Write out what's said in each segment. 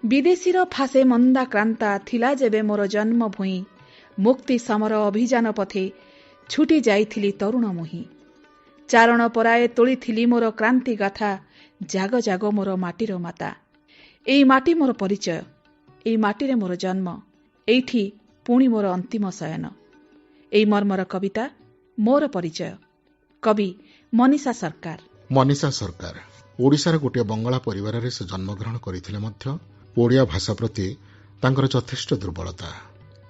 ବିଦେଶୀର ଫାଶେ ମନ୍ଦାକ୍ରାନ୍ତା ଥିଲା ଯେବେ ମୋର ଜନ୍ମ ଭୂଇଁ, ମୁକ୍ତି ସମର ଅଭିଯାନ ପଥେ ଛୁଟି ଯାଇଥିଲି ତରୁଣ ମୁହିଁ। ଚାରଣ ପରାଏ ତୋଳିଥିଲି ମୋର କ୍ରାନ୍ତି ଗାଥା, ଜାଗ ଜାଗ ମୋର ମାଟିର ମାତା। ଏଇ ମାଟି ମୋର ପରିଚୟ, ଏଇ ମାଟିରେ ମୋର ଜନ୍ମ, ଏଇଠି ପୁଣି ମୋର ଅନ୍ତିମ ଶୟନ। ଏଇ ମର୍ମର କବିତା ମୋର ପରିଚୟ। କବି ମନୀଷା ସରକାର। ମନୀଷା ସରକାର, ଓଡ଼ିଶାର ଗୋଟିଏ ବଙ୍ଗଳା ପରିବାରରେ ସେ ଜନ୍ମଗ୍ରହଣ କରିଥିଲେ ମଧ୍ୟ ଓଡ଼ିଆ ଭାଷା ପ୍ରତି ତାଙ୍କର ଯଥେଷ୍ଟ ଦୁର୍ବଳତା।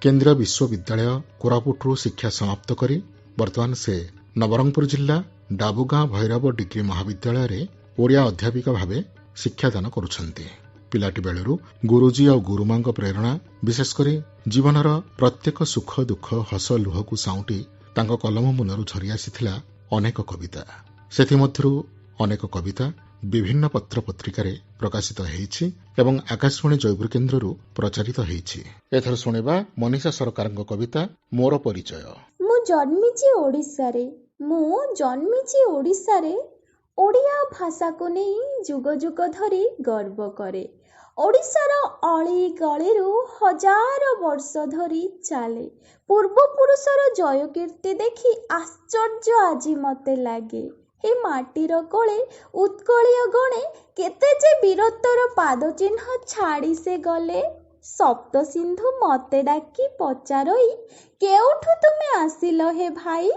କେନ୍ଦ୍ରୀୟ ବିଶ୍ୱବିଦ୍ୟାଳୟ କୋରାପୁଟରୁ ଶିକ୍ଷା ସମାପ୍ତ କରି ବର୍ତ୍ତମାନ ସେ ନବରଙ୍ଗପୁର ଜିଲ୍ଲା ଡାବୁଗାଁ ଭୈରବ ଡିଗ୍ରୀ ମହାବିଦ୍ୟାଳୟରେ ଓଡ଼ିଆ ଅଧ୍ୟାପିକା ଭାବେ ଶିକ୍ଷାଦାନ କରୁଛନ୍ତି। ପିଲାଟି ବେଳରୁ ଗୁରୁଜୀ ଆଉ ଗୁରୁମାଙ୍କ ପ୍ରେରଣା, ବିଶେଷ କରି ଜୀବନର ପ୍ରତ୍ୟେକ ସୁଖ ଦୁଃଖ ହସ ଲୁହକୁ ସାଉଁଟି ତାଙ୍କ କଲମ ମୁନରୁ ଝରି ଆସିଥିଲା ଅନେକ କବିତା। ସେଥିମଧ୍ୟରୁ ଅନେକ କବିତା ବିଭିନ୍ନ ପତ୍ର ପତ୍ରିକାରେ ପ୍ରକାଶିତ ହେଇଛି ଏବଂ ଆକାଶବାଣୀ ଜୟପୁର କେନ୍ଦ୍ରରୁ ପ୍ରଚାରିତ ହେଇଛି। ଏଥର ଶୁଣିବା ମନୀଷା ସରକାରଙ୍କ କବିତା ମୋର ପରିଚୟ। ମୁଁ ଜନ୍ମିଛି ଓଡ଼ିଶାରେ, ମୁଁ ଜନ୍ମିଛି ଓଡ଼ିଶାରେ, ଓଡ଼ିଆ ଭାଷାକୁ ନେଇ ଯୁଗ ଯୁଗ ଧରି ଗର୍ବ କରେ। ଓଡ଼ିଶାର ଅଳି ଗଳିରୁ ହଜାର ବର୍ଷ ଧରି ଚାଲେ ପୂର୍ବପୁରୁଷର ଜୟକୀର୍ତ୍ତି ଦେଖି ଆଶ୍ଚର୍ଯ୍ୟ ଆଜି ମତେ ଲାଗେ। ହେ ମାଟିର କୋଳେ ଉତ୍କଳୀୟ ଗଣେ କେତେ ଯେ ବୀରତ୍ୱର ପାଦଚିହ୍ନ ଛାଡ଼ି ସେ ଗଲେ। ସପ୍ତସିନ୍ଧୁ ମତେ ଡାକି ପଚାରଇ, କେଉଁଠୁ ତୁମେ ଆସିଲ ହେ ଭାଇ?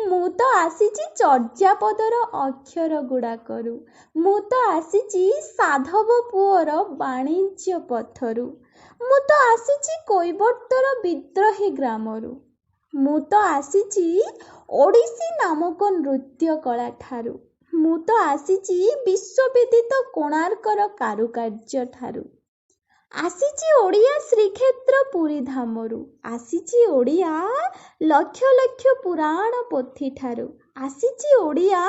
ମୁଁ ତ ଆସିଛି ଚର୍ଯାପଦର ଅକ୍ଷର ଗୁଡ଼ାକରୁ, ମୁଁ ତ ଆସିଛି ସାଧବ ପୁଅର ବାଣିଜ୍ୟ ପଥରୁ, ମୁଁ ତ ଆସିଛି କୈବର୍ତ୍ତର ବିଦ୍ରୋହୀ ଗ୍ରାମରୁ, ମୁଁ ତ ଆସିଛି ଓଡ଼ିଶୀ ନାମକ ନୃତ୍ୟ କଳା ଠାରୁ, ମୁଁ ତ ଆସିଛି ବିଶ୍ୱବିଦିତ କୋଣାର୍କର କାରୁକାର୍ଯ୍ୟ ଠାରୁ, ଆସିଛି ଓଡ଼ିଆ ଶ୍ରୀକ୍ଷେତ୍ର ପୁରୀ ଧାମରୁ, ଆସିଛି ଓଡ଼ିଆ ଲକ୍ଷ ଲକ୍ଷ ପୁରାଣ ପୋଥି ଠାରୁ, ଆସିଛି ଓଡ଼ିଆ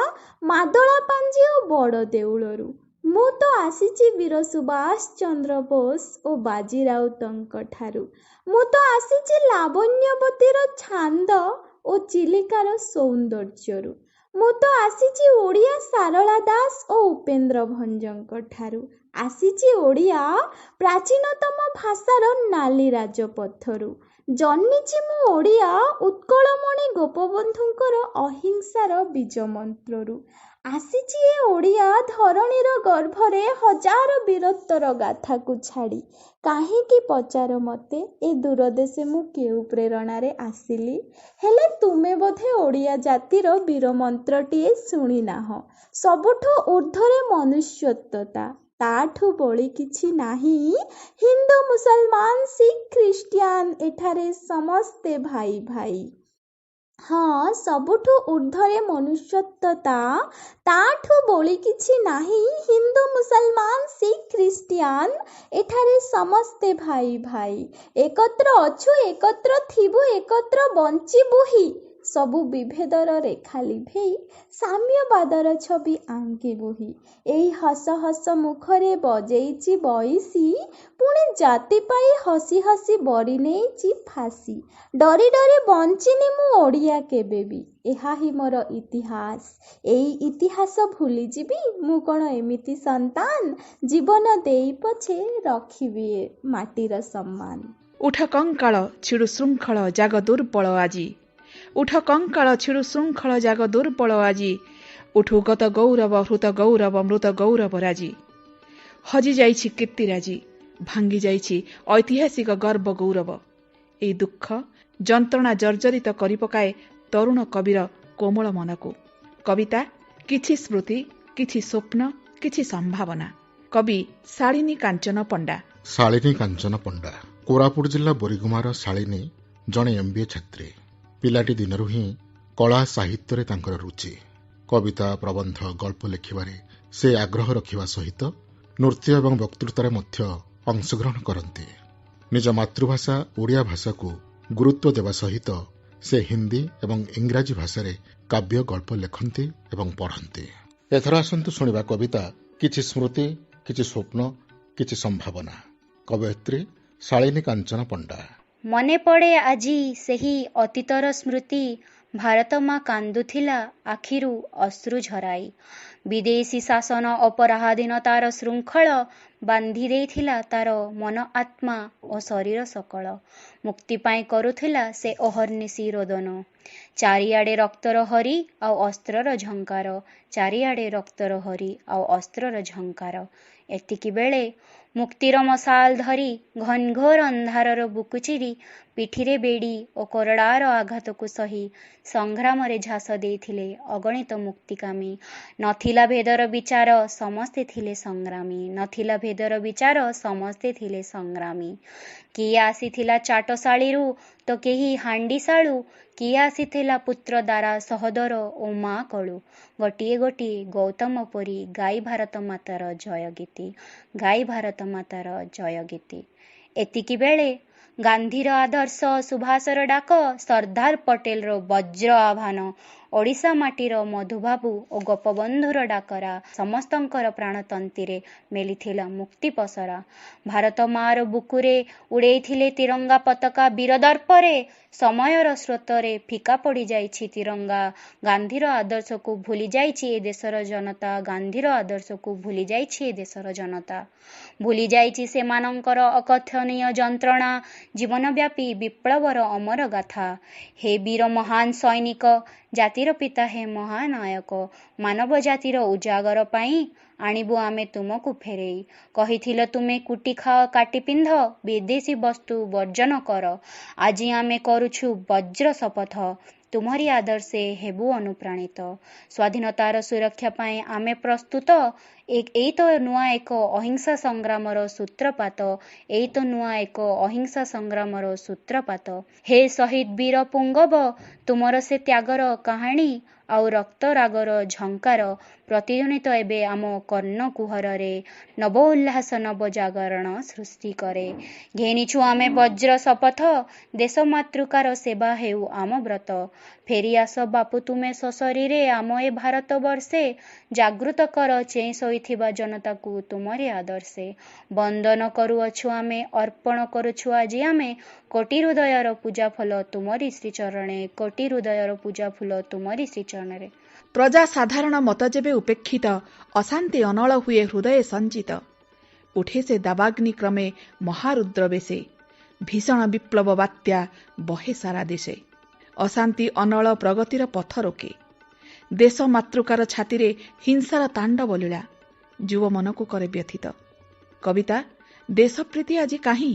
ମାଦଳା ପାଞ୍ଜି ଓ ବଡ଼ ଦେଉଳରୁ, ମୁଁ ତ ଆସିଛି ବୀର ସୁଭାଷ ଚନ୍ଦ୍ର ବୋଷ ଓ ବାଜି ରାଉତଙ୍କ ଠାରୁ, ମୁଁ ତ ଆସିଛି ଲାବଣ୍ୟବତୀର ଛାନ୍ଦ ଓ ଚିଲିକାର ସୌନ୍ଦର୍ଯ୍ୟରୁ, ମୁଁ ତ ଆସିଛି ଓଡ଼ିଆ ସାରଳା ଦାସ ଓ ଉପେନ୍ଦ୍ର ଭଞ୍ଜଙ୍କ ଠାରୁ, ଆସିଛି ଓଡ଼ିଆ ପ୍ରାଚୀନତମ ଭାଷାର ନାଲି ରାଜପଥରୁ, ଜନ୍ମିଛି ମୁଁ ଓଡ଼ିଆ ଉତ୍କଳମଣି ଗୋପବନ୍ଧୁଙ୍କର ଅହିଂସାର ବୀଜ ମନ୍ତ୍ରରୁ, ଆସିଛି ଏ ଓଡ଼ିଆ ଧରଣୀର ଗର୍ଭରେ ହଜାର ବୀରତ୍ୱର ଗାଥାକୁ ଛାଡ଼ି। କାହିଁକି ପଚାର ମତେ ଏ ଦୂରଦେଶେ ମୁଁ କେଉଁ ପ୍ରେରଣାରେ ଆସିଲି? ହେଲେ ତୁମେ ବୋଧେ ଓଡ଼ିଆ ଜାତିର ବୀର ମନ୍ତ୍ରଟିଏ ଶୁଣିନାହଁ। ସବୁଠୁ ଊର୍ଦ୍ଧ୍ୱରେ ମନୁଷ୍ୟତ୍ୱତା, ତାଠୁ ବଳି କିଛି ନାହିଁ। ହିନ୍ଦୁ ମୁସଲମାନ ଶିଖ ଖ୍ରୀଷ୍ଟିଆନ ଏଠାରେ ସମସ୍ତେ ଭାଇ ଭାଇ। ହଁ, ସବୁଠୁ ଊର୍ଦ୍ଧ୍ୱରେ ମନୁଷ୍ୟତ୍ୱତା, ତାଠୁ ବଳି କିଛି ନାହିଁ। ହିନ୍ଦୁ ମୁସଲମାନ ଶିଖ ଖ୍ରୀଷ୍ଟିଆନ ଏଠାରେ ସମସ୍ତେ ଭାଇ ଭାଇ। ଏକତ୍ର ଅଛୁ, ଏକତ୍ର ଥିବୁ, ଏକତ୍ର ବଞ୍ଚିବୁ ହିଁ। ସବୁ ବିଭେଦର ରେଖା ଲିଭେଇ ସାମ୍ୟବାଦର ଛବି ଆଙ୍କିବୁ ହିଁ। ଏଇ ହସ ହସ ମୁଖରେ ବଜେଇଛି ବଇଶୀ, ପୁଣି ଜାତି ପାଇ ହସି ହସି ବରି ନେଇଛି ଫାଶୀ। ଡରି ଡରି ବଞ୍ଚିନି ମୁଁ ଓଡ଼ିଆ କେବେ ବି, ଏହା ହିଁ ମୋର ଇତିହାସ। ଏଇ ଇତିହାସ ଭୁଲିଯିବି ମୁଁ କଣ ଏମିତି ସନ୍ତାନ? ଜୀବନ ଦେଇ ପଛେ ରଖିବି ଏ ମାଟିର ସମ୍ମାନ। ଉଠ କଙ୍କାଳ ଛିଡୁ ଶୃଙ୍ଖଳ ଜାଗ ଦୁର୍ବଳ ଆଜି, ଉଠ କଙ୍କାଳ ଛିଡୁ ଶୃଙ୍ଖଳ ଜାଗ ଦୁର୍ବଳ ଆଜି, ଉଠୁ ଗତ ଗୌରବ ହୃତ ଗୌରବ ମୃତ ଗୌରବ ରାଜି। ହଜିଯାଇଛି କୀର୍ତ୍ତିରାଜି, ଭାଙ୍ଗି ଯାଇଛି ଐତିହାସିକ ଗର୍ବ ଗୌରବ। ଏଇ ଦୁଃଖ ଯନ୍ତ୍ରଣା ଜର୍ଜରିତ କରିପକାଏ ତରୁଣ କବିର କୋମଳ ମନକୁ। କବିତା କିଛି ସ୍ମୃତି, କିଛି ସ୍ୱପ୍ନ, କିଛି ସମ୍ଭାବନା। କବି ଶାଳିନୀ କାଞ୍ଚନ ପଣ୍ଡା। ଶାଳିନୀ କାଞ୍ଚନ ପଣ୍ଡା, କୋରାପୁଟ ଜିଲ୍ଲା ବୋରିଗୁମାର ଶାଳିନୀ ଜଣେ ଏମ୍ବିଏ ଛାତ୍ରୀ। ପିଲାଟି ଦିନରୁ ହିଁ କଳା ସାହିତ୍ୟରେ ତାଙ୍କର ରୁଚି। କବିତା, ପ୍ରବନ୍ଧ, ଗଳ୍ପ ଲେଖିବାରେ ସେ ଆଗ୍ରହ ରଖିବା ସହିତ ନୃତ୍ୟ ଏବଂ ବକ୍ତୃତାରେ ମଧ୍ୟ ଅଂଶଗ୍ରହଣ କରନ୍ତି। ନିଜ ମାତୃଭାଷା ଓଡ଼ିଆ ଭାଷାକୁ ଗୁରୁତ୍ୱ ଦେବା ସହିତ ସେ ହିନ୍ଦୀ ଏବଂ ଇଂରାଜୀ ଭାଷାରେ କାବ୍ୟ ଗଳ୍ପ ଲେଖନ୍ତି ଏବଂ ପଢ଼ନ୍ତି। ଏଥର ଆସନ୍ତୁ ଶୁଣିବା କବିତା କିଛି ସ୍ମୃତି, କିଛି ସ୍ୱପ୍ନ, କିଛି ସମ୍ଭାବନା। କବୟିତ୍ରୀ ଶାଳିନୀ କାଞ୍ଚନ ପଣ୍ଡା। ମନେ ପଡ଼େ ଆଜି ସେହି ଅତୀତର ସ୍ମୃତି, ଭାରତ ମା କାନ୍ଦୁଥିଲା ଆଖିରୁ ଅଶ୍ରୁ ଝରାଇ। ବିଦେଶୀ ଶାସନ ଓ ପରାଧୀନତାର ଶୃଙ୍ଖଳ ବାନ୍ଧି ଦେଇଥିଲା ତାର ମନ, ଆତ୍ମା ଓ ଶରୀର ସକଳ। ମୁକ୍ତି ପାଇଁ କରୁଥିଲା ସେ ଅହର୍ନିଶି ରୋଦନ। ଚାରିଆଡ଼େ ରକ୍ତର ହରି ଆଉ ଅସ୍ତ୍ରର ଝଙ୍କାର, ଚାରିଆଡ଼େ ରକ୍ତର ହରି ଆଉ ଅସ୍ତ୍ରର ଝଙ୍କାର। ଏତିକି ବେଳେ ମୁକ୍ତିର ମଶାଲ ଧରି ଘନଘୋର ଅନ୍ଧାରର ବୁକୁ ଚିରି, ପିଠିରେ ବେଡ଼ି ଓ କୋରଡ଼ାର ଆଘାତକୁ ସହି ସଂଗ୍ରାମରେ ଝାସ ଦେଇଥିଲେ ଅଗଣିତ ମୁକ୍ତିକାମୀ। ନଥିଲା ଭେଦର ବିଚାର, ସମସ୍ତେ ଥିଲେ ସଂଗ୍ରାମୀ। ନଥିଲା ଭେଦର ବିଚାର, ସମସ୍ତେ ଥିଲେ ସଂଗ୍ରାମୀ। କିଏ ଆସିଥିଲା ଚାଟଶାଳୀରୁ ତ କେହି ହାଣ୍ଡିଶାଳୁ, କିଏ ଆସିଥିଲା ପୁତ୍ର ଦାରା ସହୋଦର ଓ ମା କଳୁ, ଗୋଟିଏ ଗୋଟିଏ ଗୌତମ ପରି ଗାଇ ଭାରତ ମାତାର ଜୟ ଗୀତି, ଗାଇ ଭାରତ ମାତାର ଜୟ ଗୀତି। ଏତିକି ବେଳେ ଗାନ୍ଧୀର ଆଦର୍ଶ, ସୁଭାଷର ଡାକ, ସର୍ଦ୍ଦାର ପଟେଲର ବଜ୍ର ଆହ୍ୱାନ, ଓଡ଼ିଶା ମାଟିର ମଧୁବାବୁ ଓ ଗୋପବନ୍ଧୁର ଡାକରା ସମସ୍ତଙ୍କର ପ୍ରାଣତନ୍ତିରେ ମେଲିଥିଲା ମୁକ୍ତି ପସରା। ଭାରତ ମାର ବୁକୁରେ ଉଡ଼େଇଥିଲେ ତିରଙ୍ଗା ପତାକା ବୀରଦର୍ପରେ। ସମୟର ସ୍ରୋତରେ ଫିକା ପଡ଼ିଯାଇଛି ତିରଙ୍ଗା। ଗାନ୍ଧୀର ଆଦର୍ଶକୁ ଭୁଲି ଯାଇଛି ଏ ଦେଶର ଜନତା। ଗାନ୍ଧୀର ଆଦର୍ଶକୁ ଭୁଲି ଯାଇଛି ଏ ଦେଶର ଜନତା। ଭୁଲି ଯାଇଛି ସେମାନଙ୍କର ଅକଥନୀୟ ଯନ୍ତ୍ରଣା, ଜୀବନବ୍ୟାପୀ ବିପ୍ଳବର ଅମର ଗାଥା। ହେ ବୀର ମହାନ ସୈନିକ, ଜାତିର ପିତା, ହେ ମହାନାୟକ, ମାନବ ଜାତିର ଉଜାଗର ପାଇଁ ଆଣିବୁ ଆମେ ତୁମକୁ ଫେରେଇ। କହିଥିଲ ତୁମେ କୁଟି ଖାଅ କାଟି ପିନ୍ଧ, ବିଦେଶୀ ବସ୍ତୁ ବର୍ଜନ କର। ଆଜି ଆମେ କରୁଛୁ ବଜ୍ର ଶପଥ, ତୁମରି ଆଦର୍ଶେ ହେବୁ ଅନୁପ୍ରାଣିତ। ସ୍ୱାଧୀନତାର ସୁରକ୍ଷା ପାଇଁ ଆମେ ପ୍ରସ୍ତୁତ। ଏଇ ତ ନୂଆ ଏକ ଅହିଂସା ସଂଗ୍ରାମର ସୂତ୍ରପାତ, ଏଇ ତ ନୂଆ ଏକ ଅହିଂସା ସଂଗ୍ରାମର ସୂତ୍ରପାତ। ହେ ଶହୀଦ ବୀର ପୁଙ୍ଗବ, ତୁମର ସେ ତ୍ୟାଗର କାହାଣୀ ଆଉ ରକ୍ତ ରାଗର ଝଙ୍କାର ପ୍ରତିଧ୍ୱନିତ ଏବେ ଆମ କର୍ଣ୍ଣ କୁହରରେ, ନବ ଉଲ୍ଲାସ ନବ ଜାଗରଣ ସୃଷ୍ଟି କରେ। ଘେନିଛୁ ଆମେ ବଜ୍ର ଶପଥ, ଦେଶ ମାତୃକାର ସେବା ହେଉ ଆମ ବ୍ରତ। ଫେରି ଆସ ବାପୁ ତୁମେ ସଶରୀରେ ଆମ ଏ ଭାରତ ବର୍ଷେ, ଜାଗୃତ କର ଚେଇଁ ଶୋଇଥିବା ଜନତାକୁ ତୁମରି ଆଦର୍ଶେ। ବନ୍ଦନ କରୁଅଛୁ ଆମେ, ଅର୍ପଣ କରୁଛୁ ଆଜି ଆମେ କୋଟି ହୃଦୟର ପୂଜା ଫୁଲ ତୁମରି ଶ୍ରୀଚରଣେ, କୋଟି ହୃଦୟର ପୂଜା ଫୁଲ ତୁମରି ଶ୍ରୀଚରଣରେ। ପ୍ରଜା ସାଧାରଣ ମତ ଯେବେ ଉପେକ୍ଷିତ, ଅଶାନ୍ତି ଅନଳ ହୁଏ ହୃଦୟେ ସଞ୍ଚିତ। ଉଠେ ସେ ଦାବାଗ୍ନି କ୍ରମେ ମହାରୁଦ୍ର ବେଶେ, ଭୀଷଣ ବିପ୍ଳବ ବାତ୍ୟା ବହେ ସାରା ଦେଶେ। ଅଶାନ୍ତି ଅନଳ ପ୍ରଗତିର ପଥ ରୋକେ। ଦେଶ ମାତୃକାର ଛାତିରେ ହିଂସାର ତାଣ୍ଡବ ଲୀଳା ଯୁବ ମନକୁ କରେ ବ୍ୟଥିତ। କବିତା ଦେଶପ୍ରୀତି ଆଜି କାହିଁ?